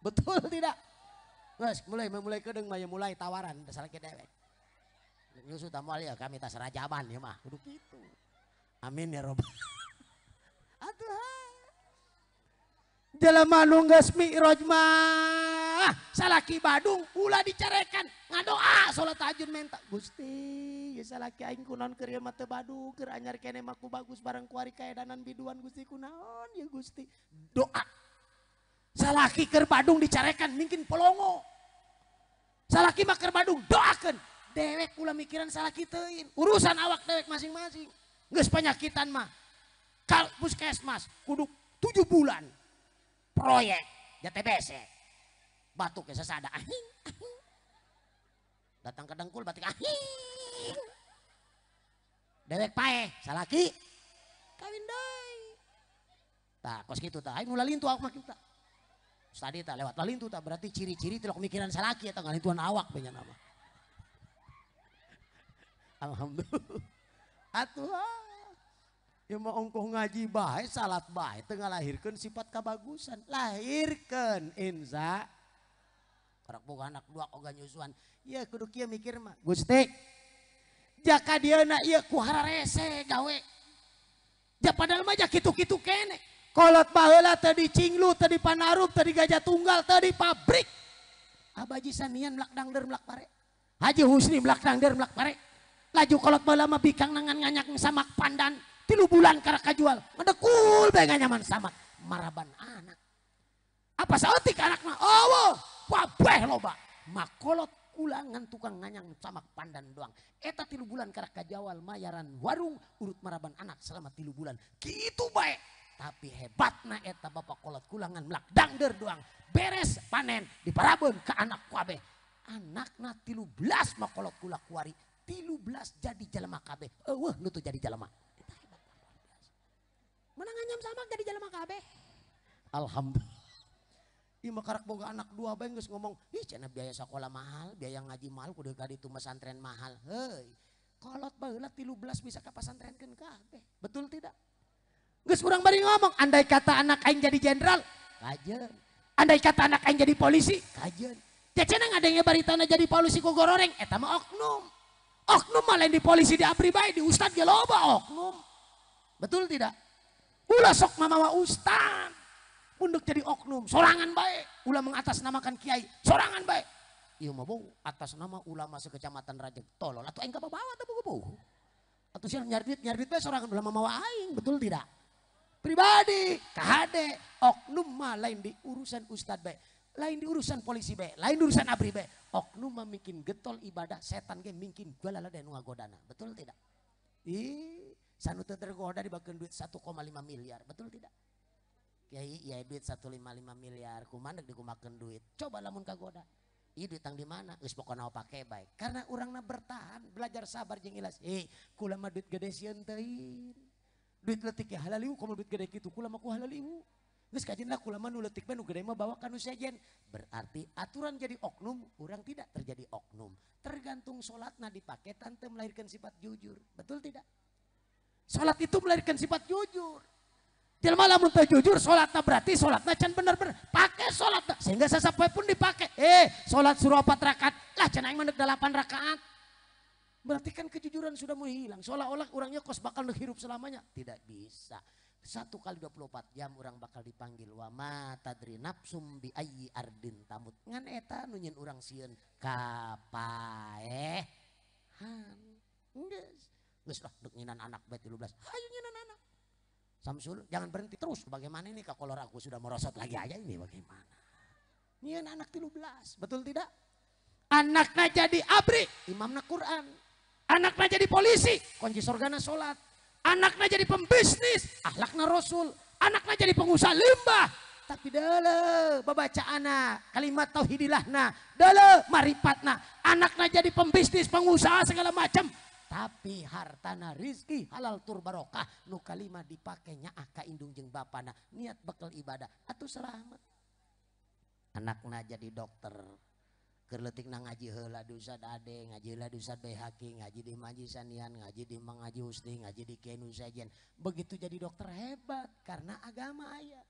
Betul tidak? Geus mulai kedeung mah mulai tawaran salaki dewek. Nyusu tamual ya kami tas rajaban ya mah kudu kitu. Amin ya robbal. Atuh. Jelema nu geus mi'raj mah salaki badung ulah dicarekan ngadoa salat tahajud menta Gusti ya salaki aing kunaon keur ieu mah teu badung keur anyar keneh mah ku bagus bareng kuari kaedanan biduan Gusti kunaon ya Gusti. Doa. Salaki keur badung dicarekan mungkin polongo. Salaki mah keur badung doakeun. Dewek ulah mikiran salaki teuing, urusan awak dewek masing-masing. Geus panyakitan mah kal puskesmas kudu 7 bulan proyek JTBC. Batuk ge sasada ahing, ahing. Datang ke dengkul batik ahing. Dewek paeh salaki kawin deui. Tah kos kitu tah aing ulah lintu awak mah kitu. Tadi tah lewat lalintu tah berarti ciri-ciri tilok mikiran salaki eta ngalintuan awak nya nama. Alhamdulillah. Atuh ya mah ongkoh ngaji bae salat bae teu ngalahirkeun sifat kabagusan. Lahirkeun insya. Karak boga anak dua oga nyusuan. Ya kudu kieu mikir mah. Gusti. Jaka dieuna ieu ku hararese gawe. Ja padahal mah ja kitu-kitu kene. Kolot baheula teu di Cinglu, teu di Panarup, teu di Gajah Tunggal, teu di pabrik. Abaji sanian melak dangder melak pare. Haji Husni melak dangder melak pare. Laju kolot baheula mah bikang nangan nganyak samak pandan 3 bulan karak kajual ngedekul bae nganyaman samak maraban anak. Apa saeutik anakna? Oh, wabeh loba. Makolot kulangan tukang nganyang samak pandan doang. Eta 3 bulan karak kajawal mayaran warung urut maraban anak selama 3 bulan. Kitu bae. Tapi hebatna eta bapak kolot kulangan melak dangder doang. Beres panen diparabeun ka anak kabeh. Anakna 13 makolot kula kuari. 13 jadi jelema kabeh. Eueuh nu teu jadi jelema. Eta hebat luar biasa. Menang nganyam samak jadi jelema kabeh. Alhamdulillah. Ieu mah karak boga anak dua bae geus ngomong, ih cenah biaya sakola mahal, biaya ngaji mahal, kudu ka ditu pesantren mahal. Heuy. Kolot baheula 13 bisa ka pasantrenkeun kabeh. Betul tidak? Geus urang bari ngomong, andai kata anak aing jadi jenderal, kajeun. Andai kata anak aing jadi polisi, kajeun. Cenah ngadenge baritana jadi polisi ku gororeng, eta mah oknum. Oknum mah lain di polisi di abri bae, di ustad ge loba oknum. Betul tidak? Ulah sok mamawa ustad. Munduk jadi oknum, sorangan bae. Ulah mengatasnamakan kiai, sorangan bae. Ieu mah bau atas nama ulama sekecamatan Rajeg tolol atuh aing kabawa teh buku-buku. Atuh sia nyari duit bae sorangan ulah mamawa aing, betul tidak? Pribadi, KHD, oknum mah lain di urusan ustad bae. Lain di urusan polisi bae, lain di urusan abri bae. Oknum mah mungkin getol ibadah, setan ge mungkin galalada nu ngagodana. Betul tidak? Ih, sanu teu tergoda dibakeun duit 1,5 miliar, betul tidak? Kiai ya duit 155 miliar kumaha dikumakeun duit. Coba lamun kagoda. Ieu duit tang di mana? Geus pokona pake bae. Karena urangna bertahan, belajar sabar jeung ikhlas. Kula mah duit gede sieun teuing. Duit leutik ya halaliu komo duit gede kitu kula mah ku halaliu. Geus kajeun lah kula mah nu leutik mah nu gede mah bawa ka nu sejen. Berarti aturan jadi oknum, urang tidak terjadi oknum. Tergantung salatna dipake tante melahirkan sifat jujur. Betul tidak? Salat itu melahirkan sifat jujur. Jelema lamun teu jujur salatna berarti salatna can bener-bener. Pake salatna sehingga sasapoe pun dipake. Salat suruh 4 rakaat, lah can aing mah 8 rakaat. Berarti kan kejujuran sudah mau hilang. Seolah-olah orangnya kos bakal hirup selamanya. Tidak bisa. 1 kali 24 jam orang bakal dipanggil wa ma tadri nafsum bi ayyi ardin tamut. Ngan eta nu nyeun urang sieun kapaehan. Geus. Geus lah deuk nyinan anak bae 13. Hayu nyinan anak. Samsul jangan berhenti terus. Bagaimana ini kakolor aku sudah merosot lagi aja ini bagaimana? Nyian anak 13, betul tidak? Anaknya jadi abri, imamna Quran. Anaknya jadi polisi, kunci sorgana sholat. Anaknya jadi pembisnis, akhlakna Rasul. Anaknya jadi pengusaha limbah. Tapi dele babacaana, kalimat tauhidilahna, dele maripatna. Anaknya jadi pembisnis, pengusaha segala macam. Tapi hartana rizki halal tur barokah nu kalima dipake nyaah ka indung jeung bapana niat bekal ibadah atuh selamat. Anakna jadi dokter keur leutikna ngaji heula di Ustad Ade, ngaji heula di Ustad Baihaqi, ngaji di Maji Sanian, ngaji di Mang Haji Husni, ngaji di Kiai Nusajen. Begitu jadi dokter hebat karena agama aya.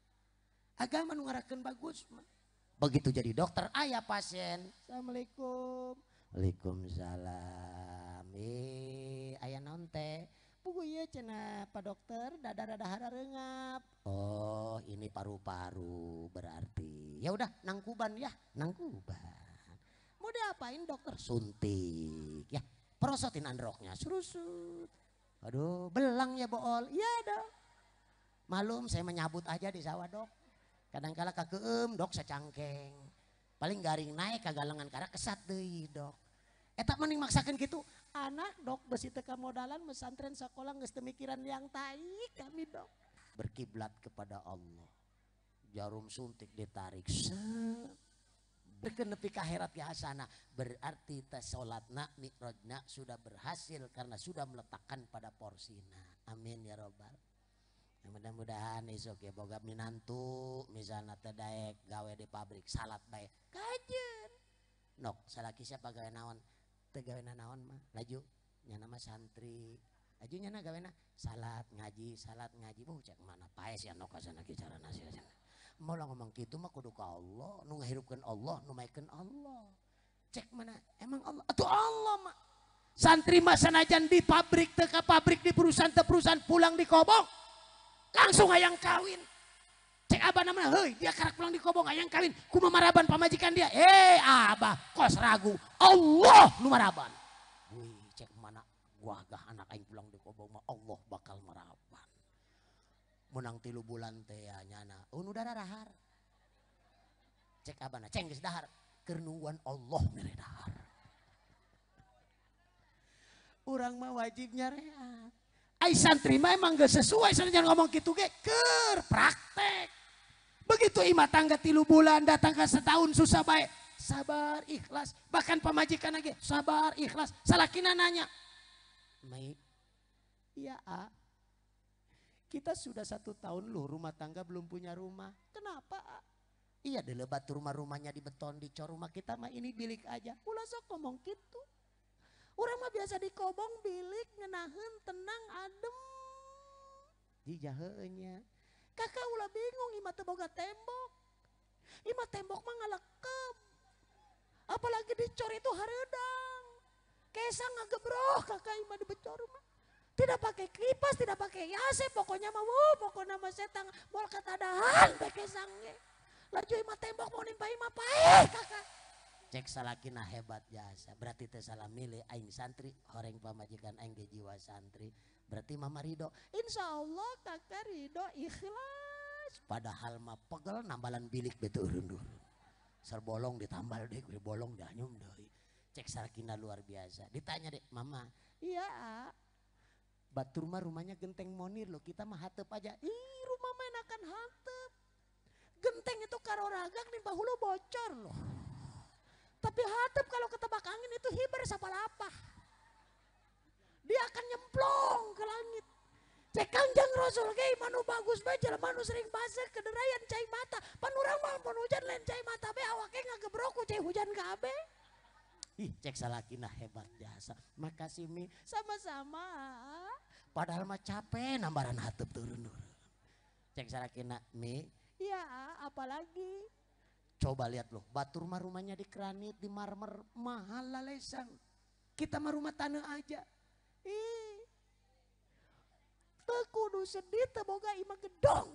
Agama nu ngarakeun bagus mah. Begitu jadi dokter aya pasien. Assalamualaikum. Waalaikumsalam. Aya naon teh? Puguh ieu cenah Pak Dokter dada rada hararengap. Oh, ini paru-paru berarti. Ya udah nangkuban ya, nangkuban. Mau diapain dokter? Suntik ya. Perosotin androknya, surusut. Aduh, belang ya bool. Iya dok. Malum saya menyabut aja di sawah dok. Kadang-kala kakeum dok secangkeng. Paling garing naik kagalengan karena kesat deui dok. Eta mending maksakeun kitu. Anak dok besi teu kamodalan mesantren sekolah geus teu mikiran yang tai kami dok. Berkiblat kepada Allah. Jarum suntik ditarik. Berkenepi ka akhirat ya hasanah. Berarti teh salatna mi'rajna sudah berhasil karena sudah meletakkan pada porsina. Amin ya robbal. Ya, mudah-mudahan esok ya boga minantu misalnya teh daek gawe di pabrik salat bae. Kajen. Nok salaki siapa gawe naon? Teu gawe naon mah. Laju nyana mah santri. Laju nyana gawena salat ngaji, salat ngaji. Buh cek mana paes ya nok asana ki carana sia. Mau lah ngomong kitu mah kudu ka Allah, nu ngahirupkeun Allah, nu maikeun Allah. Cek mana emang Allah? Atuh Allah mah. Santri mah sanajan di pabrik teu ka pabrik, di perusahaan teu perusahaan, pulang di kobong. Langsung hayang kawin. Cek abah namanya, hei dia karak pulang di kobong hayang kawin. Kumaha maraban pamajikan dia? Abah kos ragu. Allah nu maraban. Wih cek mana gua gah anak aing pulang di kobong mah Allah bakal maraban. Menang 3 bulan teh ya nyana. Oh nu darahar. Cek abana ceng geus dahar. Keur nungguan Allah mere dahar. Urang mah wajib nyareat. Ai santri mah emang gak sesuai sanajan ngomong kitu ge keur praktek. Begitu imah tangga 3 bulan datang ke setahun susah bae. Sabar ikhlas. Bahkan pamajikan lagi sabar ikhlas. Salakina nanya. Mai. Iya a. Kita sudah 1 tahun loh rumah tangga belum punya rumah. Kenapa a? Iya delebat rumah-rumahnya di beton dicor rumah kita mah ini bilik aja. Ulah sok ngomong kitu. Urang mah biasa dikobong bilik ngenaheun tenang adem. Dijaheunya. Kakak ulah bingung imah teu boga tembok. Imah tembok mah ngalekep. Apalagi dicor itu hareudang. Kesa ngagebroh kakak imah dibecor mah. Tidak pakai kipas, tidak pakai AC, pokoknya mah wuh, pokoknya mah setan moal katadahan bae kesang ge. Laju imah tembok mau nimpa imah paeh kakak. Cek salakina hebat jasa, berarti teh salah milih aing santri, horeng pamajikan aing ge jiwa santri. Berarti mama ridho, insya Allah kakak ridho ikhlas. Padahal mah pegel nambalan bilik betu urundur. Serbolong ditambal deh, gue bolong danyum deui. Cek salakina luar biasa. Ditanya deh, mama, iya batur mah rumahnya genteng monir loh, kita mah hatep aja. Ih rumah mah enakan hatep. Genteng itu karoragak nimpa hulu bocor loh. Tapi hatep kalau ketebak angin itu hiber sapalapa. Dia akan nyemplung ke langit. Cek Kangjeng Rasul ge manu bagus bae jelema nu sering basah kederayan cai mata. Pan urang mah mun hujan lain cai mata be awake ngagebrok ku cai hujan kabeh. Ih, cek salakina hebat jasa. Makasih Mi, sama-sama. Padahal mah capek nambaran hatep turun-turun. Cek salakina, Mi, ya apalagi. Coba lihat loh, batur mah rumahnya di granit, di marmer, mahal lalesan. Kita mah rumah tanah aja. Ih. Teu kudu sedih teu boga imah gedong.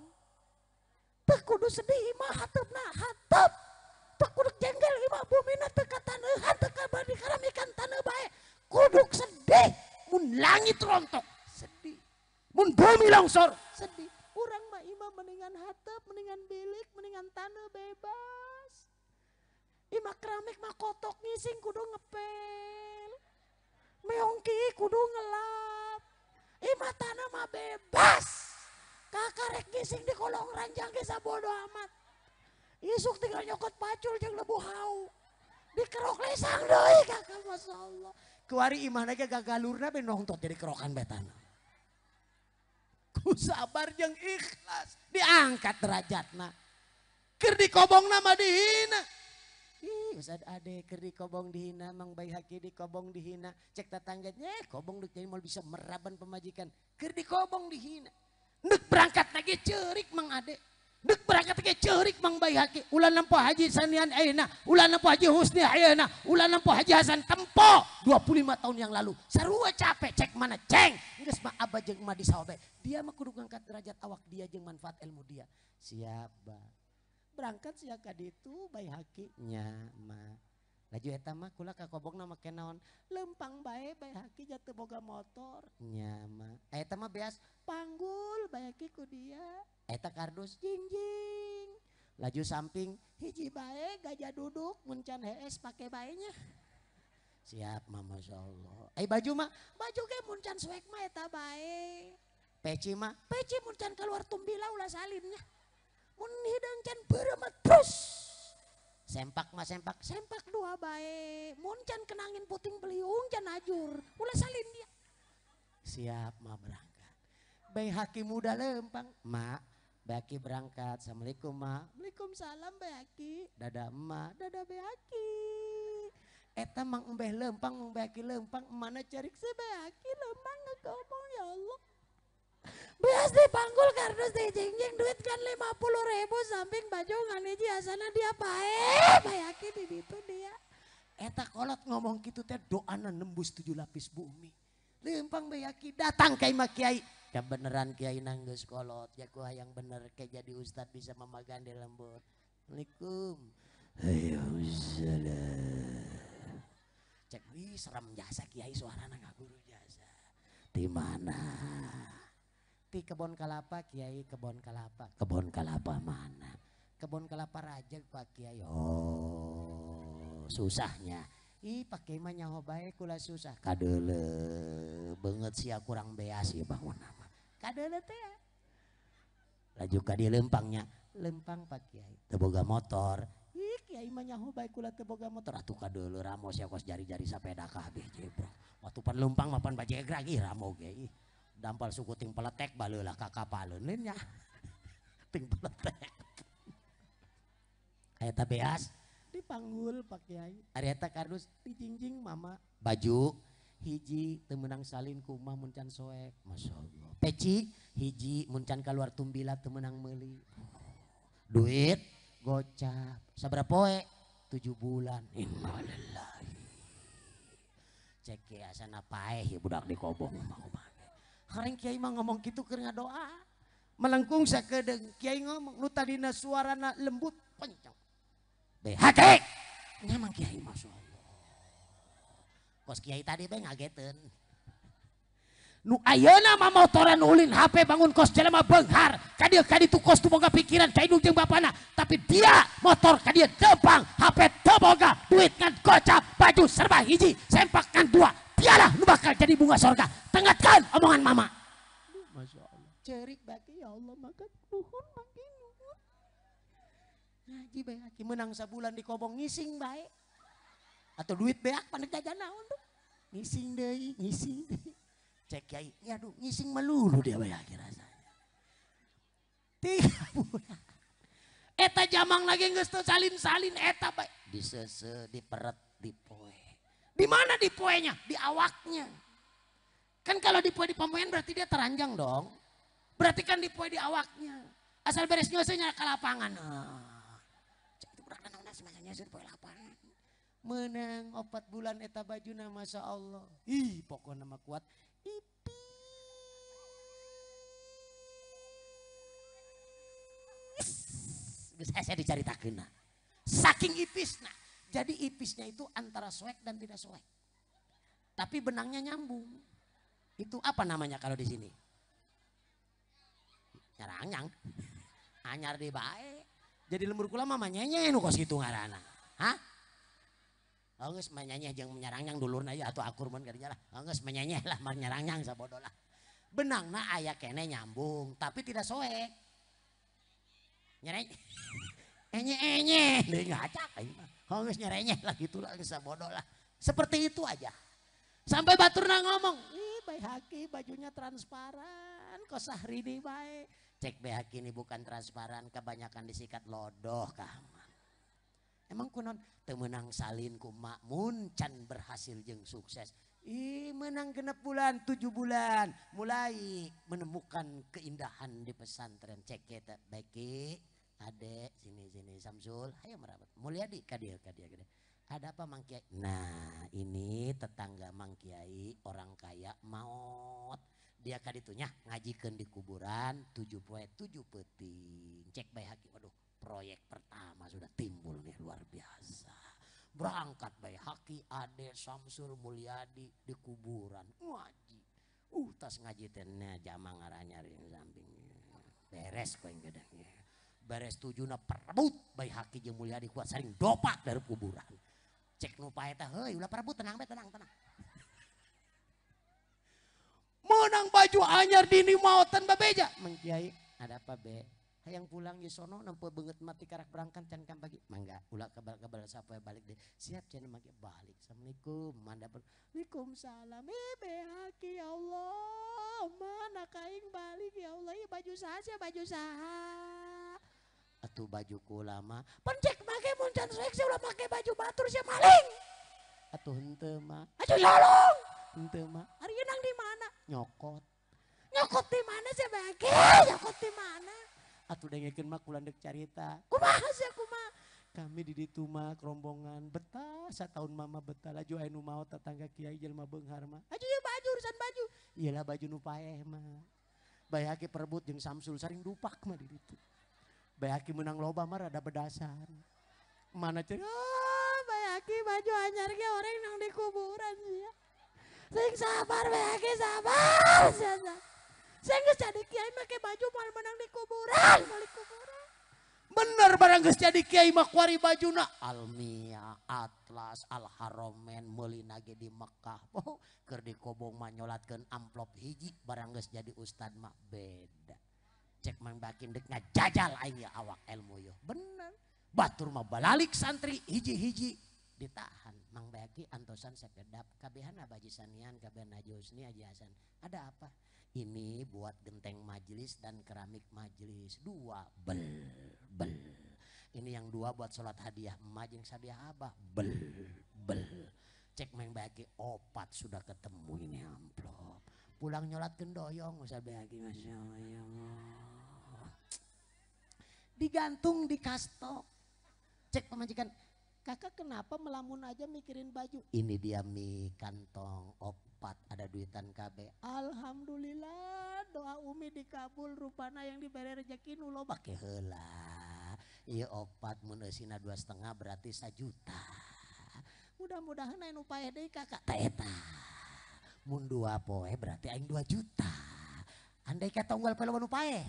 Teu kudu sedih imah hatepna hatep. Teu kudu jengkel imah bumina teu kataneuhan teu kabaramikan taneuh bae. Kudu sedih mun langit rontok, sedih. Mun bumi longsor, sedih. Urang mah imah mendingan hatep, mendingan bilik, mendingan taneuh bebas. Imah keramik mah kotok ngising kudu ngepel. Meongki kudu ngelap. Imah tanah mah bebas. Kakarek ngising di kolong ranjang ge sabodo amat. Isuk tinggal nyokot pacul jeung lebu hau. Dikerok lesang deui kakak masyaallah. Kuari imahna ge gagalurna be nongtot jadi kerokan bae tanah. Ku sabar jeung ikhlas diangkat derajatna. Keur dikobongna mah dihina. Ih, Ustad Ade keur dikobong dihina, Mang Baihaqi dikobong dihina, cek tetangganya kobong deuk jadi moal bisa meraban pemajikan. Keur dikobong dihina. Neuk berangkat lagi ceurik Mang Ade. Neuk berangkat lagi ceurik Mang Baihaqi. Ulah nempo Haji Sanian ayeuna, ulah nempo Haji Husni ayeuna, ulah nempo Haji Hasan tempo 25 tahun yang lalu. Sarua capek cek mana ceng. Geus mah abah jeung emak di sawah bae. Dia mah kudu ngangkat derajat awak dia jeung manfaat ilmu dia. Siap, Bah. Berangkat sia ka ditu Baihaqi nya mah. Laju eta mah kula ka kobongna make naon? Lempang bae Baihaqi jatuh boga motor nya mah. Eta mah beas panggul Baihaqi ku dia. Eta kardus jingjing. Laju samping hiji bae gajah duduk mun can hees pake bae nya. Siap mah masyaallah. Ai baju mah baju ge mun can suek mah eta bae. Peci mah peci mun can keluar tumbila ulah salinnya. Mun hidang can beureum terus. Sempak mah sempak, sempak dua bae. Mun can kenangin puting beliung can ajur, ulah salin dia. Siap mah berangkat. Baihaqi muda lempang, mak, Baihaqi berangkat. Assalamualaikum mak. Waalaikumsalam Baihaqi. Dadah emak, dadah Baihaqi. Eta mang embeh lempang, mang Baihaqi lempang, mana carik si Baihaqi lempang ngomong ya Allah. Beas dipanggul kardus dijingjing duit kan 50.000 samping baju ngan hiji asana dia pae Baihaqi di ditu dia. Eta kolot ngomong kitu teh doana nembus 7 lapis bumi. Lempang Baihaqi datang ka imah kiai. Ya beneran kiai nanggeus kolot ya ku hayang bener ke jadi ustad bisa memagan di lembur. Assalamualaikum. Waalaikumsalam. Cek wih serem jasa kiai suarana ngaguru jasa. Di mana? Di kebon kelapa kiai, kebon kelapa. Kebon kelapa mana? Kebon kelapa raja Pak Kiai. Oh, susahnya. Ih, Pak Kiai mah nyaho bae kula susah. Kadeule beungeut sia kurang beas ieu bangun mah. Kadeule teh. Laju ka dieu lempangnya. Lempang Pak Kiai. Teu boga motor. Ih, kiai mah nyaho bae kula teu boga motor. Atuh kadeule ramo sia kos jari-jari sapeda kabeh jebrok. Waktu pan lempang mah pan bajegrag ih ramo ge ih. Dampal suku ting peletek baleulah ka kapaleun nya. Ting peletek. Eta beas dipanggul Pak Kiai. Ari eta kardus dijingjing mama. Baju hiji teu meunang salin ku mah mun can soek. Masyaallah. Peci hiji mun can kaluar tumbila teu meunang meuli. Duit gocap. Sabaraha poe? 7 bulan. Innalillahi. Cek ge asana paeh budak di kobong mah kumaha. Hareng kiai mah ngomong kitu keur ngadoa. Melengkung sakedeung kiai ngomong nu tadina suarana lembut kencang. Baihaqi. Nya mang kiai masyaallah. Kos kiai tadi bae ngageteun. Nu ayeuna mah motoran ulin HP bangun kos jelema beunghar. Ka dieu ka ditu kos teu boga pikiran ka indung jeung bapana, tapi dia motor ka dieu tepang, HP teu boga, duit ngan gocap, baju serba hiji, sempak ngan dua. Dialah nu bakal jadi bunga sorga. Tengatkan omongan mama. Masya Allah. Cerik bagi ya Allah maka nuhun maki nuhun. Ngaji bae menang sabulan di kobong ngising bae. Atau duit beak panek jajan naon tuh. Ngising deui, ngising deui. Cek kiai, aduh ngising melulu dia bae rasanya. 3 bulan. Eta jamang lagi geus teu salin-salin eta bae. Disese, diperet, dipoe. Di mana dipoenya? Di awaknya. Kan kalau dipoe di pamoean berarti dia teranjang dong. Berarti kan dipoe di awaknya. Asal beres nyosenya ke lapangan. Cek itu budak naon semacam nyose poe lapangan. Menang 4 bulan eta bajuna Masya Allah. Ih pokoknya mah kuat. Ipis. Geus hese dicaritakeunna. Saking ipisna. Jadi ipisnya itu antara soek dan tidak soek. Tapi benangnya nyambung. Itu apa namanya kalau di sini? Nyarangyang. Anyar di bae. Jadi lembur kula mah manyenye nu kos kitu ngaranna. Hah? Geus manyenyeh jeung menyarangyang dulurna ieu atuh akur mun kadinya lah. Geus manyenyeh lah menyarangyang sabodo lah. Benangna aya keneh nyambung tapi tidak soek. Nyereng. Enye-enye deui ngacak aing mah. Geus nyerenyeh lah gitulah geus sabodo lah. Seperti itu aja. Sampai baturna ngomong, "Ih, Baihaqi bajunya transparan, kok Sahrini bae." Cek Baihaqi ini bukan transparan, kebanyakan disikat lodoh kaman. Emang kunon teu meunang salin ku makmun can berhasil jeung sukses. Ih, menang 6 bulan, 7 bulan mulai menemukan keindahan di pesantren. Cek eta Baiki, Ade, sini-sini Samsul, ayo merapat. Mulyadi ka dieu ka dieu. Ada apa Mang Kiai? Nah, ini tetangga Mang Kiai orang kaya maot. Dia kaditunya ngajikeun di kuburan 7 poe 7 peuting. Cek Baihaqi, waduh, proyek pertama sudah timbul nih luar biasa. Berangkat Baihaqi, Ade, Samsul, Mulyadi di kuburan ngaji. Tas ngaji teh jamang ngaranyar yang samping. Beres koe gedangnya. Beres 7na perebut Baihaqi jeung Mulyadi kuat saring dopak dari kuburan. Cek nu pae teh, heuy ulah perebut tenang be tenang tenang. Menang baju anyar dini maotan babeja. Mang Kiai, ada apa be? Hayang pulang di sono nempo beungeut mati karak berangkat can kan pagi. Mangga ulah kebal-kebal sapoe balik deh. Siap cenah mangke balik. Assalamualaikum. Manda Waalaikumsalam. Baihaqi ya Allah, mana kaing balik ya Allah. Ieu baju saha sia baju saha? Atuh baju kula mah. Pencek make mun can soek sia ulah make baju batur sia maling. Atuh henteu mah. Atuh nyolong. Henteu mah. Ari nang di mana? Nyokot. Nyokot di mana sia Baihaqi? Nyokot di mana? Atuh dengekeun mah kula deuk carita. Kumaha sia kumaha? Kami di ditu mah rombongan betah sataun mama betah laju aya nu maot tetangga kiai jelema beunghar mah. Aju ieu baju urusan baju. Iyalah baju nu paeh mah. Baihaqi perebut jeung Samsul saring dupak mah di ditu. Baihaqi menang loba mah rada bedasan. Mana cenah? Oh, Baihaqi baju anyar ge orang nang di kuburan sia. Sing sabar Baihaqi sabar sia. Sing geus jadi kiai make baju moal menang di kuburan, moal di kuburan. Bener barang geus jadi kiai mah kuari bajuna Almia, Atlas, Al Haromen meulina ge di Mekah. Oh, keur di kobong mah nyolatkeun amplop hiji barang geus jadi ustad mah beda. Cek Mang Bakin dek ngajajal aing ya awak ilmu yo. Bener. Batur mah balalik santri hiji-hiji ditahan. Mang Baihaqi antosan sekedap kabehana Haji Sanian, kabehan Haji Husni, Haji Hasan. Ada apa? Ini buat genteng majelis dan keramik majelis. 2 bel bel. Ini yang 2 buat sholat hadiah emak jeung hadiah abah. Bel bel. Cek Mang Baihaqi 4 sudah ketemu ini amplop. Pulang nyolatkeun doyong Ustaz Baihaqi Masya Allah. Digantung di kastok. Cek pemajikan, kakak kenapa melamun aja mikirin baju? Ini dia mi kantong 4 ada duitan KB. Alhamdulillah doa Umi dikabul rupana yang diberi rezeki nu loba ke heula. Ieu 4 mun eusina 2,5 berarti 1 juta. Mudah-mudahan aya nu paeh deui kakak teh eta. Mun 2 poe berarti aing 2 juta. Andai kata unggal poe nu paeh.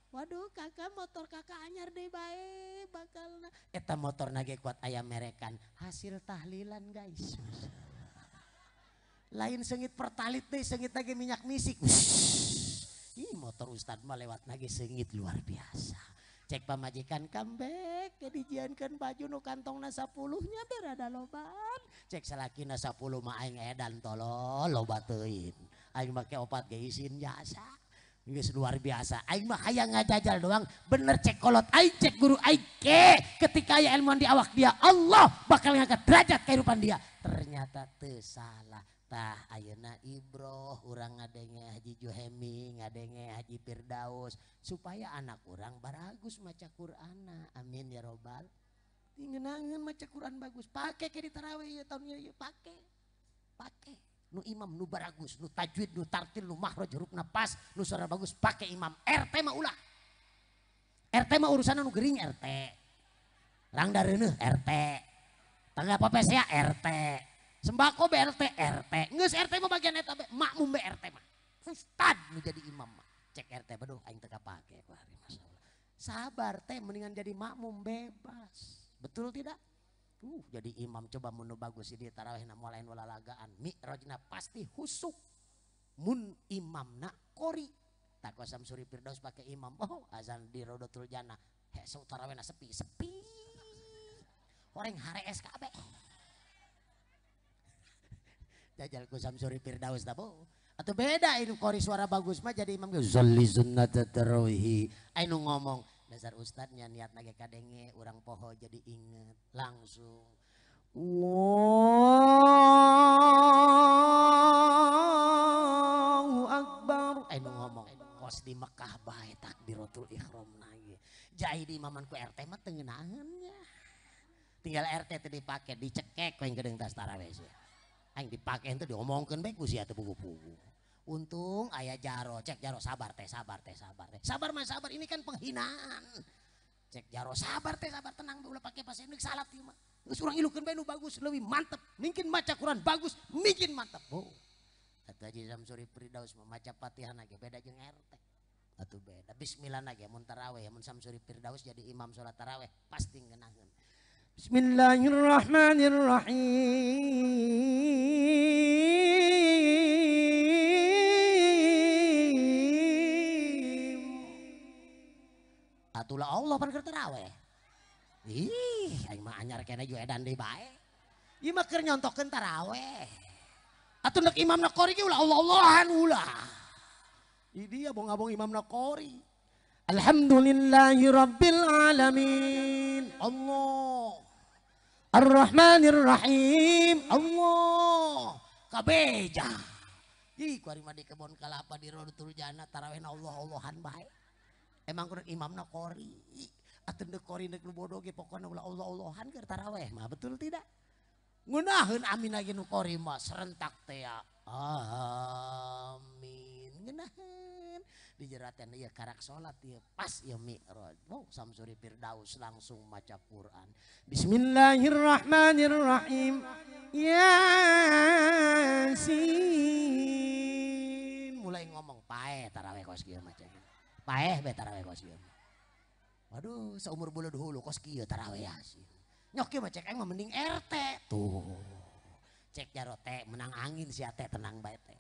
Waduh kakak motor kakak anyar deh bae bakal eta motor nage kuat ayam merekan hasil tahlilan guys. Lain sengit pertalit deh sengit lagi minyak misik. Ih motor ustad mah lewat nage sengit luar biasa. Cek pamajikan comeback jadi jiankeun baju nu kantongna 10 nya berada loban. Cek salakina 10 mah aing edan tolol loba teuing. Aing make opat ge isin jasa. Geus luar biasa. Aing mah hayang ngajajal doang bener cek kolot aing cek guru aing ke ketika aya ilmuwan di awak dia Allah bakal ngangkat derajat kehidupan dia. Ternyata teu salah. Tah ayeuna ibroh urang ngadenge Haji Juhemi, ngadenge Haji Firdaus supaya anak urang baragus maca Qur'ana. Amin ya robbal. Ngeunangeun maca Qur'an bagus. Pake ke di tarawih ieu taun ieu pake. Pake. Nu imam nu baragus, nu tajwid, nu tartil, nu makhraj hurufna pas, nu suara bagus pake imam. RT mah ulah. RT mah urusanna nu gering RT. Rangda reuneuh RT. Tangga papesea RT. Sembako BRT RT. Geus RT mah bagian eta be, makmum be RT mah. Ustad nu jadi imam mah. Cek RT beduh aing teu kapake kuari masyaallah. Sabar teh mendingan jadi makmum bebas. Betul tidak? Jadi imam coba mun nu bagus di tarawihna moal lain lalagaan. Mi'rajna pasti husuk. Mun imamna qori. Tak Samsuri Firdaus pakai imam. Oh, azan di Rodotul Jannah. Hese tarawihna sepi, sepi. Horeng harees kabeh. Jajal ku Samsuri Firdaus tabu. Atau beda ini qori suara bagus mah jadi imam ge zalli sunnat tarawih. Anu ngomong dasar ustadnya niat nage kadenge urang poho jadi inget langsung. Allahu akbar. Anu ngomong kos di Mekah bae takbiratul ihram nage. Jai di imaman ku RT mah teu ngeunaheun nya. Tinggal RT teh dipake dicekek ku yang geudeung tas tarawih sia. Aing dipake henteu diomongkeun bae ku sia teu pugu-pugu. Untung aya jaro, cek jaro sabar teh, sabar teh, sabar teh. Sabar mah sabar, ini kan penghinaan. Cek jaro sabar teh, sabar tenang ulah pake pasien salat ieu mah. Geus urang ilukeun bae nu bagus, leuwih mantep. Mungkin maca Quran bagus, mungkin mantep. Oh. Atuh Haji Samsuri Firdaus mah maca Fatihah ge beda jeung RT. Atuh beda. Bismillah ge mun tarawih, mun Samsuri Firdaus jadi imam salat tarawih pasti ngeunaheun. Bismillahirrahmanirrahim. Atulah Allah pan keur tarawih. Ih, aing mah anyar keneh ju edan deui bae. Ieu mah keur nyontokeun tarawih. Atuh nek imamna qori ge ulah Allah-Allahan ulah. Ieu dia bong-abong imamna qori. Alhamdulillahi rabbil alamin. Allah. Ar-Rahmanir-Rahim. Allah. Kabeja. Ih, kuari mah di kebon kalapa di Rodotul Jannah tarawihna Allah-Allahan bae. Emang kudu imamna qori. Atuh deuk qori deuk nu bodoh ge pokona ulah Allah-Allahan keur tarawih mah betul tidak? Ngeunaheun amin lagi nu qori mah serentak teh ya. Amin. Ngeunaheun. Dijeraten ieu karak salat ieu pas ieu mi'raj. Wow, Samsuri Firdaus langsung maca Quran. Bismillahirrahmanirrahim. Yasin. Mulai ngomong paeh tarawih kos kieu maca. Paeh be tarawih kos kieu. Waduh, seumur bulu dulu kos kieu tarawih Yasin. Nyok kieu mah cek aing mah mending RT. Tuh. Cek jaro teh menang angin sia teh tenang bae teh.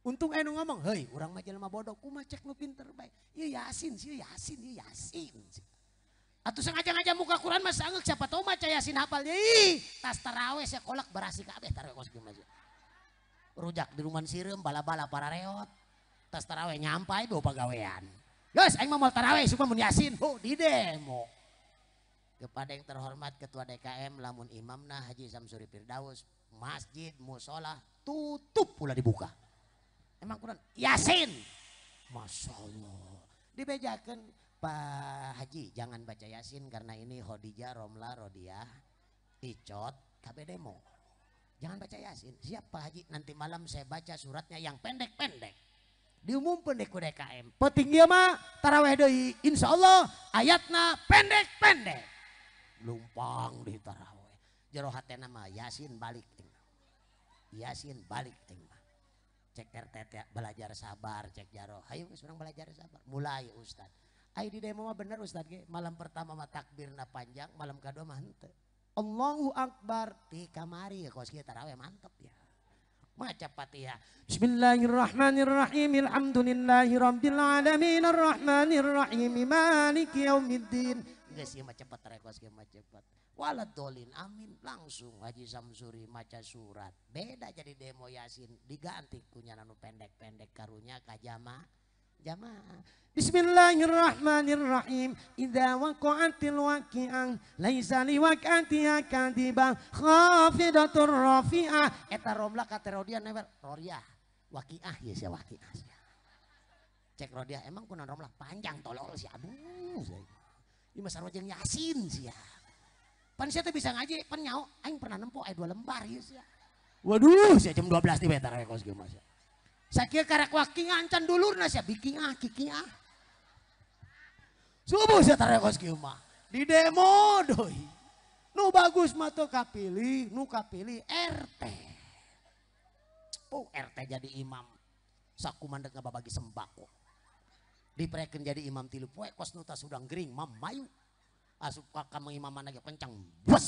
Untung anu ngomong, hei urang mah jelema bodoh, kumaha cek nu pinter bae. Ieu Yasin, ieu Yasin, ieu Yasin. Atuh sengaja-ngaja muka Quran mah sangeuk siapa tahu maca Yasin hafal. Ih, tas tarawih sia kolak berasi kabeh tarawih kos kieu mah. Rujak di rumah sireum bala-bala para reot. Tas tarawih nyampai bawa pagawean. Geus aing mah moal tarawih supaya mun Yasin, ho di demo. Kepada yang terhormat Ketua DKM lamun imamna Haji Samsuri Firdaus, masjid musola tutup pula dibuka. Emang Quran Yasin. Masya Allah. Dibejakan Pak Haji jangan baca Yasin karena ini Khadijah, Romla, Rodiah, Icot, KB demo. Jangan baca Yasin. Siap Pak Haji nanti malam saya baca suratnya yang pendek-pendek. Diumumkan deh ku DKM. Penting dia mah taraweh deui. Insya Allah ayatna pendek-pendek. Lumpang di taraweh. Jero hatena mah Yasin balik. Yasin balik. Cek RT belajar sabar, cek jaro. Hayu geus urang belajar sabar. Mulai ustad. Ai di demo mah bener ustad ge. Malam pertama mah takbirna panjang, malam kedua mah henteu. Allahu akbar ti kamari kos kieu taraweh mantep ya. Maca Fatihah. Bismillahirrahmanirrahim. Alhamdulillahi rabbil alamin arrahmanirrahim maliki yaumiddin. Geus ieu mah cepet rekos ge mah cepet. Waladolin amin langsung Haji Samsuri maca surat. Beda jadi demo Yasin diganti kunyana nu pendek-pendek karunya ka jamaah. Jamaah. Bismillahirrahmanirrahim. Idza waqa'atil waqi'ah laisa liwaqa'atiha kadibah khafidatur rafi'ah. Eta romlah ka rodiah newer roriah. Waqi'ah ye sia waqi'ah sia. Cek rodiah emang kunaon romlah panjang tolol sia aduh. Ieu mah sarua jeung Yasin sia. Pan sia teh bisa ngaji pan nyao aing pernah nempo aya 2 lembar ieu sia. Waduh sia jam 12 di betar kos kieu mah sia. Sakieu karak waki ngancan dulurna sia biking ah kiki ah. Subuh sia tarekos kieu mah. Di demo deui. Nu bagus mah teu kapilih, nu kapilih RT. Oh RT jadi imam. Sakumandek ngababagi sembako. Diprekeun jadi imam 3 poe kos nu tas udang gering mamayu. Asup ka kamangimaman lagi kencang. Bus.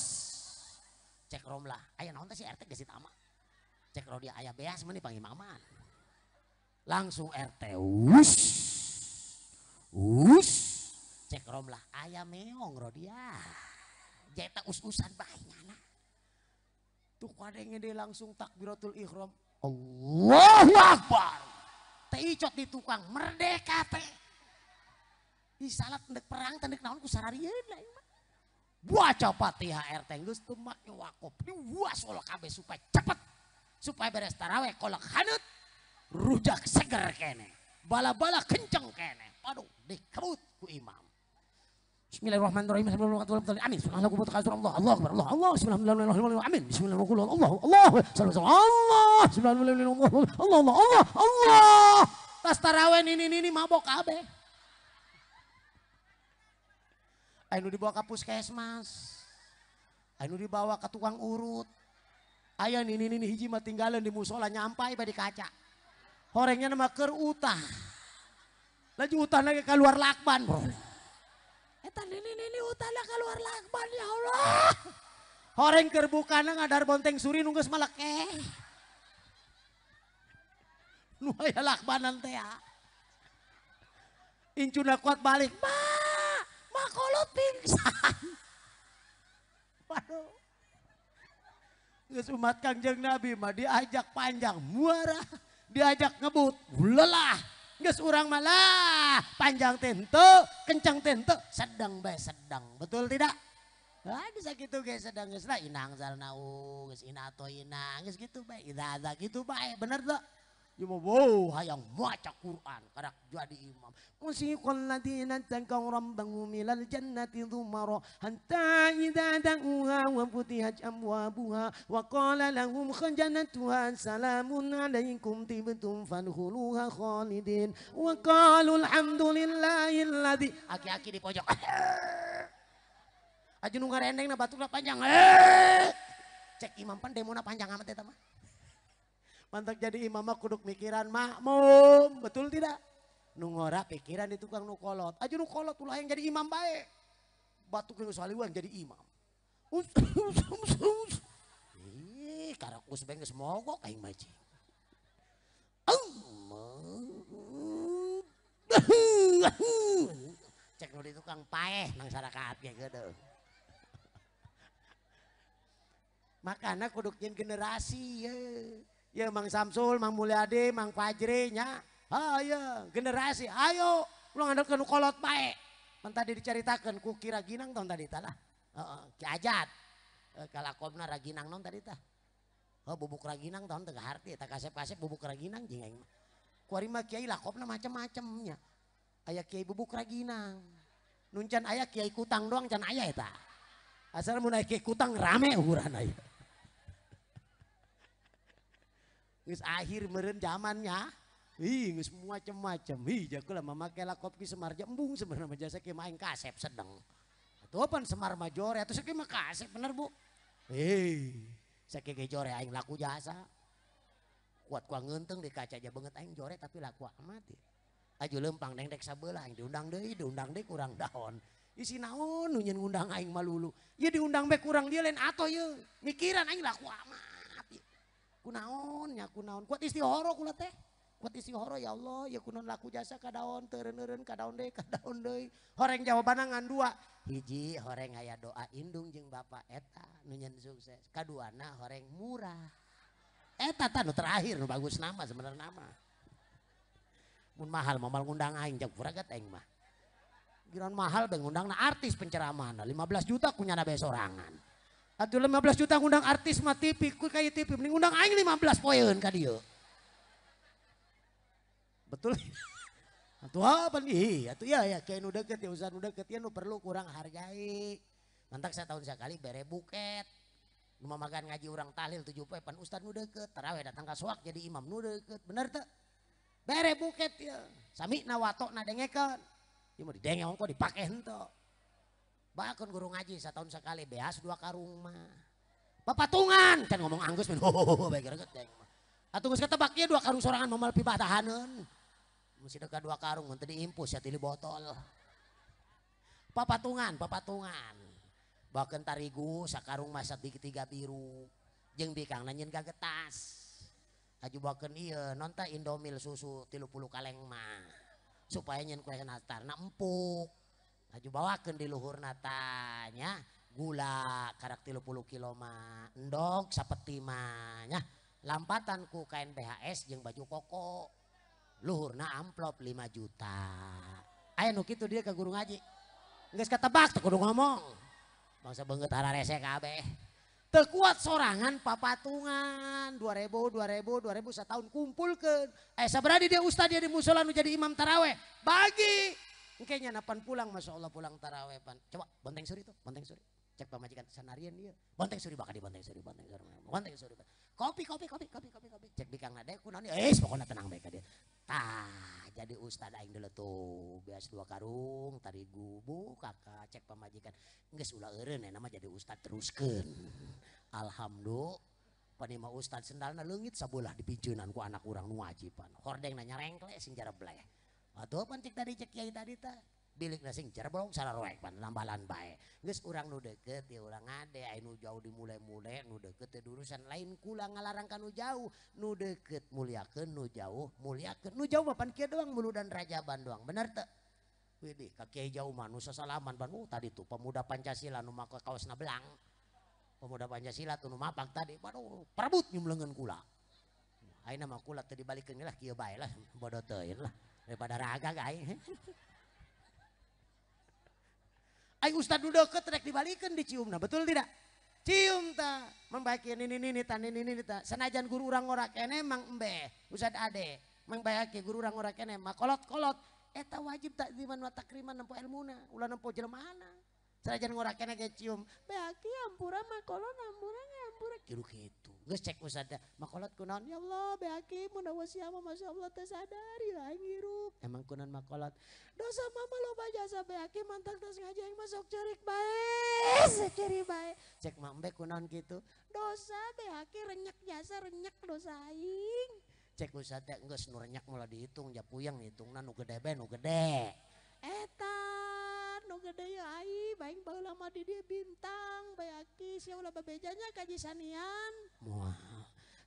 Cek romlah, aya naon teh si RT geus ditama. Cek rodia aya beas mah pangimaman. Langsung RT us us cek romlah ayam meong rodia jeta us-usan bae nyana tuh kadenge dia langsung takbiratul ihram Allahu Akbar teh icot di tukang merdeka teh di salat ndek perang teh ndek naon ku sararieun lah ieu mah baca Fatihah RT geus teu make wakop diwasol kabeh supaya cepet supaya beres taraweh kolak hanut rujak seger kene, bala-bala kenceng kene, aduh dikebut ku imam. Bismillahirrahmanirrahim. Amin. Allah Allah akbar Allah Allah bismillahirrahmanirrahim. Amin. Bismillahirrahmanirrahim. Allah Allah Allah bismillahirrahmanirrahim. Allah Allah Allah Allah. Tas taraweh nini mabok kabeh. Anu dibawa ke puskesmas. Anu dibawa ke tukang urut. Aya nini hiji mah tinggalan di musola nyampai badi kaca. Horengnya nama keur utah. Laju utah lagi keluar lakban bro. Eta nini utahna keluar lakban ya Allah. Horeng keur bukana ngadar bonteng suri nu geus malekeh. Nu aya lakbanan teh ya. Incuna kuat balik. Ma, makolot pingsan. Waduh. Geus umat Kangjeng Nabi mah diajak panjang muara. Diajak ngebut, lelah, geus urang malah panjang tente, kencang tente, sedang bae sedang, betul tidak? Nah, bisa gitu guys, sedang geus lah inang zalnau, geus ina atoina, geus gitu bae, idza gitu bae, bener tuh? Wow, hayang maca Quran karak jadi imam. Musiqal ladzina taqaw rabbahum ilal jannati dhumara hatta idza da'uha wa futihat abwabuha wa qala lahum khajanatuha salamun alaikum tibtum fadkhuluha khalidin wa qalu alhamdulillahilladzi. Aki-aki di pojok. Aju nu ngarendengna batukna panjang. Cek imam pan demona panjang amat eta mah. Mantak jadi imam mah kuduk mikiran makmum, betul tidak? Nu ngora pikiran di tukang nu kolot. Aja nu kolot ulah yang jadi imam bae. Batuk nu saliwan jadi imam. Us us us us. Ih, karakus bae geus mogok aing mah. Cek nu di tukang paeh nang sarakaat ge geudeuh. Makana kuduk nyeun generasi ye. Ya Mang Samsul, Mang Mulyadi, Mang Fajri nya. Ayo generasi, ayo ulah ngandalkeun nu kolot bae. Pan tadi dicaritakeun ku Ki Raginang tahun tadi tah lah. Heeh, Ki Ajat. Kalakomna Raginang naon tadi tah? Heuh bubuk Raginang tahun teu kaharti eta kasep-kasep bubuk Raginang jeung aing mah. Kuari mah kiai lakopna macem-macem nya. Aya kiai bubuk Raginang. Nun can aya kiai kutang doang can aya eta. Asal mun aya kiai kutang rame ukuran aya. Geus akhir meureun zamannya. Ih geus macem-macem. Ih jago lah mamake lakop ki Semar embung sebenarnya mah jasa ki main kasep sedeng. Atuh pan Semar mah jore atuh sakieu mah kasep bener Bu. Hei, sakieu ge jore aing laku jasa. Kuat kuang ngeunteng di kaca aja banget aing jore tapi laku amat. Aju lempang dengdek sabelah aing diundang deui kurang daon. Isi naon nu nyeun ngundang aing malulu. Ieu diundang bae kurang dia lain atoh ieu. Mikiran aing laku amat. Kunaon nya kunaon kuat istihoro kula teh. Kuat istihoro ya Allah ya kunaon laku jasa kadaon teureun-eureun kadaon deui kadaon deui. Horeng jawabanna ngan dua. Hiji horeng aya doa indung jeung bapak eta nu nyen sukses. Kaduana horeng murah. Eta tah nu terakhir nu bagus nama sebenarnya nama. Mun mahal moal ngundang aing jag furagat aing mah. Giran mahal bae ngundangna artis penceramahna 15 juta kunyana bae sorangan. Atuh 15 juta ngundang artis mah TV ku kaya TV mending ngundang aing 15 poeun ka dieu. Betul. Atuh apa nih? Atuh ya ya kiai nu deket ya ustaz nu deket ya nu perlu kurang hargai. Mantak satahun sakali bere buket. Nu mamagan ngaji urang tahlil 7 poe pan ustaz nu deket, tarawih datang ka soak jadi imam nu deket. Bener teu? Bere buket ya. Samina watokna dengekeun. Ieu mah didenge ongko dipake henteu. Bahkan guru ngaji setahun sekali beas 2 karung mah. Papatungan can ngomong anggeus men ho bae gereget deng mah. Atuh geus ketebak ieu 2 karung sorangan moal pibatahaneun. Mesti dekat 2 karung mun teu diimpus ya tili botol. Papatungan, papatungan. Bahkan tarigu sakarung mah 3 biru. Jeung bikangna nyeun gagetas. Aju bakeun ieu nonta Indomil susu 30 kaleng mah. Supaya nyeun kue nastarna empuk. Aju bawakeun di luhurna tanya gula karak 30 kilo mah endog sapeti mah nya lampatan ku kain BHS jeung baju koko luhurna amplop 5 juta. Aya nu kitu dia ka guru ngaji. Geus katebak teu kudu ngomong. Bangsa beungeut hararese kabeh. Teu kuat sorangan papatungan 2000 2000 2000 satahun kumpulkeun. Sabaraha dia ustad dia di musola nu jadi imam taraweh. Bagi engke nya napan pulang Masya Allah pulang taraweh pan. Coba bonteng suri tuh, bonteng suri. Cek pamajikan sanarian dia. Bonteng suri bakal di bonteng suri, bonteng suri, bonteng suri. Kopi kopi kopi kopi kopi kopi. Cek bikang ade kunaon pokona tenang bae ka dia. Tah jadi ustad aing deuleu tuh beas 2 karung tarigu bu kakak cek pamajikan geus ulah eureun nama jadi ustad teruskeun. Alhamdulillah panima ustad sendalna leungit sabelah dipinjeunan ku anak urang nu wajiban. Hordengna nyarengkle sing jarebleh. Atuh pan cek tadi cek kiai tadi tah bilikna sing jerblong sararoek pan nambalan bae. Geus urang nu deket ya urang ngade aya nu jauh dimulai-mulai nu deket teh urusan lain kula ngalarang ka nu jauh nu deket muliakeun nu jauh muliakeun nu jauh mah pan kieu doang muludan rajaban doang bener teu? Widih ka kiai jauh mah nu sasalaman pan tadi tuh pemuda Pancasila nu make kaosna belang. Pemuda Pancasila tuh nu mapak tadi waduh perebut nyumleungeun kula. Ayeuna mah kula teu dibalikeun lah kieu bae lah bodoh teuing lah daripada raga aing. Aing ustad nu deket rek dibalikeun diciumna, betul tidak? Cium ta, membaiki nini ta nini ta. Senajan guru urang ora kene mang embe, ustad ade, membaiki guru urang ora kene mah kolot-kolot eta wajib takziman wa takriman nempo ilmuna, ulah nempo jelemaana. Senajan ngora kene ge cium, beaki ampura makolot ampura ampura kieu kitu. Geus cek ustad makolot kunaon ya Allah beaki mun sia mah masyaallah teu sadar ya aing hirup. Emang kunaon makolot? Dosa mama loba jasa beaki mantak tos ngaji aing masuk cerik bae, cerik bae. Cek mak embe kunaon kitu? Dosa beaki renyek jasa renyek dosa aing. Cek ustad geus nu renyek moal dihitung ja puyeng hitungna nu gede bae nu gede. Eta nu gede ya aing baing baheula mah di dieu bintang beaki sia ulah babejanya kaji sanian moal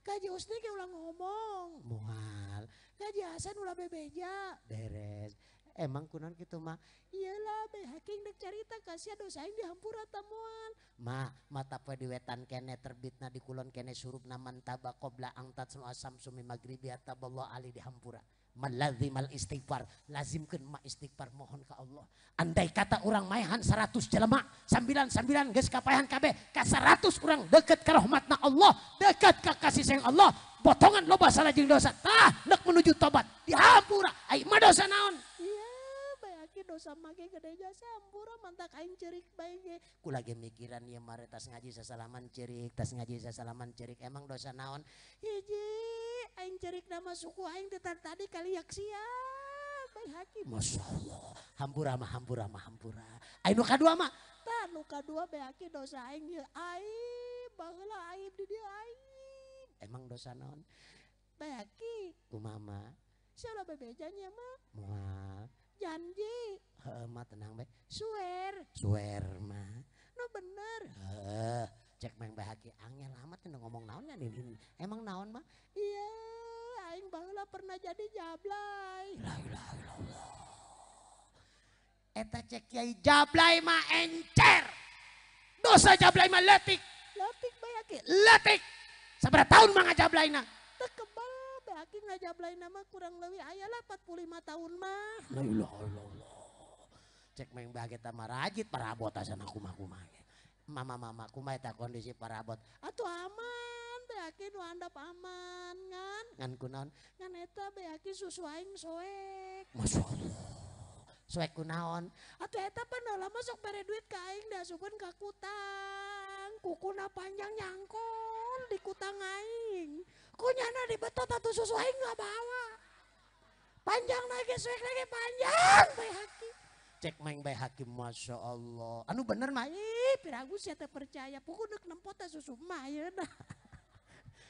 kaji Usni ge ulah ngomong moal kaji Hasan ulah bebeja beres emang kunaon kitu mah iyalah beaki dek carita ka sia dosa aing dihampura ta moal mah mata poe di wetan kene terbitna di kulon kene surupna mantaba qabla angtat asam sumi magribi ataballahu ali dihampura. Malazimal istighfar, lazimkeun ma istighfar mohon ka Allah. Andai kata urang maehan 100 jelema, 99 geus kapaehan kabeh, ka 100 urang deket ka rahmatna Allah, deket ka kasih sayang Allah, potongan loba salah jeung dosa. Tah, nek menuju tobat, dihampura. Ai mah dosa naon? Iya, bae dosa mah ge gede jasa hampura mantak aing ceurik bae ge. Kula ge mikiran ieu mah tas ngaji sasalaman ceurik, tas ngaji sasalaman ceurik, emang dosa naon? Hiji aing cerik nama suku aing teh tadi kaliak sia bae hakim. Masya Allah. Hampura mah hampura mah hampura. Aing nu kadua mah tah nu kadua bae haki dosa aing ieu aib baheula aib di dieu aib. Emang dosa naon? Bae haki kumaha? Sia ulah bebejanya mah. Moal. Janji. Heuh mah tenang bae. Suwer. Suwer mah. Nu bener. Heuh. Cek Mang Bahaki angel amat nu ngomong naon nya ini. Emang naon mah? Iya, aing baheula pernah jadi jablay. La ilaha illallah. Eta cek kiai jablay mah encer. Dosa jablay mah leutik. Leutik Bahaki. Leutik. Sabaraha tahun mah ngajablayna? Teu kebal Bahaki ngajablayna mah kurang leuwih aya lah 45 tahun mah. La ilaha illallah. Cek Mang Bahaki teh mah rajit parabot asana kumaha-kumaha. Mama-mama kumaha eta kondisi parabot. Atuh aman Bahaki nu handap aman ngan. Ngan kunaon? Ngan eta Bahaki susu aing soek. Masyaallah. Soek kunaon? Atuh eta pan lama sok bere duit ka aing diasupkeun ka kutang. Kukuna panjang nyangkol di kutang aing. Kunyana dibetot atuh susu aing ngabawa. Panjang lagi soek lagi panjang Bahaki. Cek Mang Bahaki Masya Allah. Anu bener mah ih piragu sia teh percaya. Puguh neuk nempo teh susu mah ayeuna.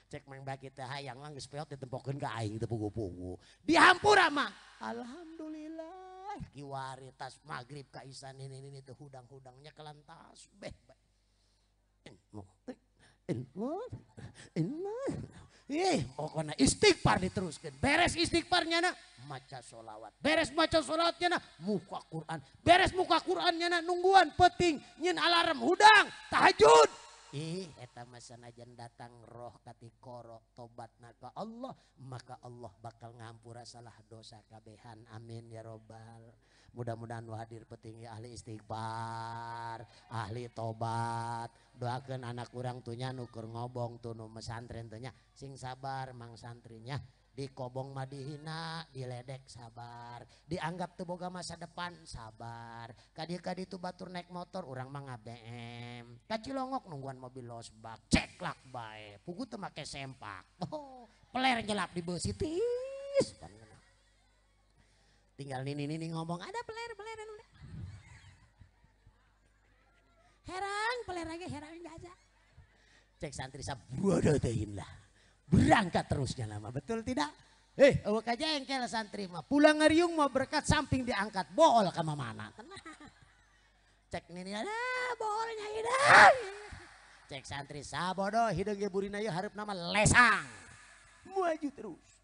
Cek Mang Bahaki teh hayang mah geus peot ditempokeun ka aing teu puguh-puguh. Dihampura mah. Alhamdulillah kiwari tas maghrib ka isan ini teh hudang-hudangnya kelantas beh. Ih, pokoknya istighfar diteruskan. Beres istighfarnya na, maca sholawat. Beres maca sholawatnya na, muka Quran. Beres muka Qurannya na, nungguan peting, nyin alarm hudang, tahajud. Ih, eta mah sanajan datang roh katikoro tobatna ka Allah, maka Allah bakal ngampura salah dosa kabehan. Amin ya robbal. Mudah-mudahan nu hadir petinggi ahli istighfar, ahli tobat. Doakeun anak urang tuh nya nu keur ngobong tuh nu mesantren tuh nya sing sabar mang santrinya. Dikobong mah dihina, diledek sabar, dianggap teu boga masa depan sabar. Kadi-kadi tu batur naik motor urang mah nga-BM. Ka Cilongok nungguan mobil losbak, ceklak bae, puguh teu make sempak. Oh, peler nyelap di beusi tis. Tinggal nini-nini ngomong ada peler-peler anu. Herang peler lagi herang jaja. Cek santri sabodoh teuing lah. Berangkat terusnya lama, betul tidak? Awak aja engkel santri mah pulang ngariung mau berkat samping diangkat bool ke mana? Tenang. Cek nini ada boolnya hidung. Cek santri sabodoh hidung ge burina ieu hareup nama lesang. Maju terus.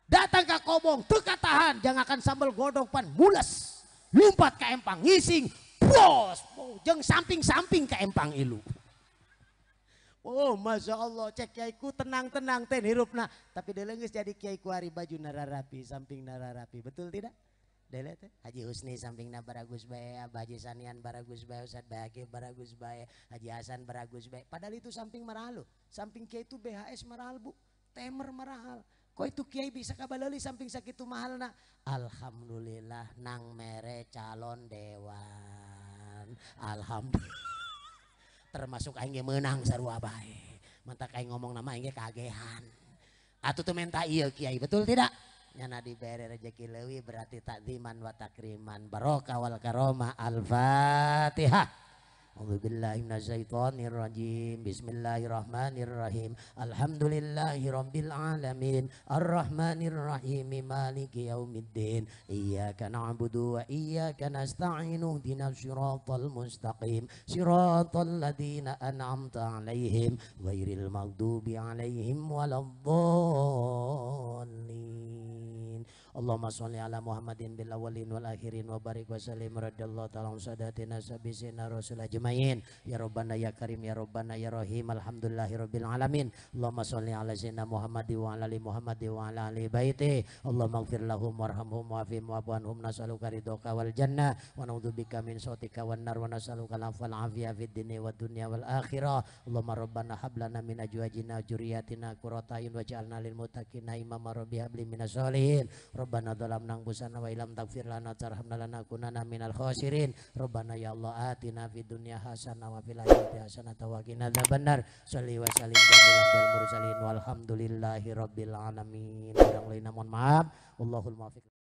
Datang ke kobong, teu katahan, jangan akan sambal godong pan mules. Lompat ke empang ngising, bos, jeung samping-samping ke empang ilu. Oh Masya Allah, cek kiaiku tenang-tenang ten hirupna. Tapi dele geus jadi kiai ku ari baju nararapi, samping nararapi, betul tidak? Dele teh Haji Husni sampingna baragus bae, Abah Haji Sanian baragus bae, Ustaz Bahaki baragus bae, Haji Hasan baragus bae. Padahal itu samping marahal loh. Samping kiai itu BHS marahal bu, temer marahal. Kok itu kiai bisa kabaleli samping sakitu mahalna? Alhamdulillah nang mere calon dewan. Alhamdulillah. Termasuk aing ge meunang sarua bae. Mantak aing ngomong nama aing ge kagehan. Atuh teu menta ieu kiai, betul tidak? Nyana dibere rezeki leuwih berarti takziman wa takriman. Barokah wal karomah. Al-Fatihah. A'udzubillahi minasyaitonirrajim. Bismillahirrahmanirrahim. Alhamdulillahirabbil alamin. Arrahmanirrahim. Maliki yaumiddin. Iyyaka na'budu wa iyyaka nasta'in. Ihdinas siratal mustaqim. Siratal ladzina an'amta 'alaihim ghairil maghdubi 'alaihim waladdallin. Allahumma sholli ala Muhammadin bil awwalin wal akhirin wa barik wa sallim radhiyallahu ta'ala an sadatina sabisina rasul ajmain. Ya Rabbana ya Karim ya Rabbana ya Rahim. Alhamdulillahirabbil alamin. Allahumma sholli ala sayyidina Muhammad wa ala ali Muhammad wa ala ali baiti. Allahumma ighfir lahum warhamhum wa'afihim wa'fu anhum. Nas'aluka ridhoka wal jannah wa na'udzubika min sautika wan nar wa nas'aluka al-afwa wal afiyah fid dunya wad dunya wal akhirah. Allahumma rabbana hab lana min azwajina wa dzurriyyatina qurrata a'yun waj'alna lil muttaqina imama. Rabbi hab li minas sholihin. Rabbana dzalamna anfusana wa illam taghfir lana tarhamna lanakunanna minal khasirin. Rabbana ya Allah atina fid dunya hasanah wa fil akhirati hasanah wa qina adzabannar. Shalli wa sallim ala mursalin walhamdulillahi rabbil alamin. Kurang lainnya mohon maaf. Wallahul muwaffiq.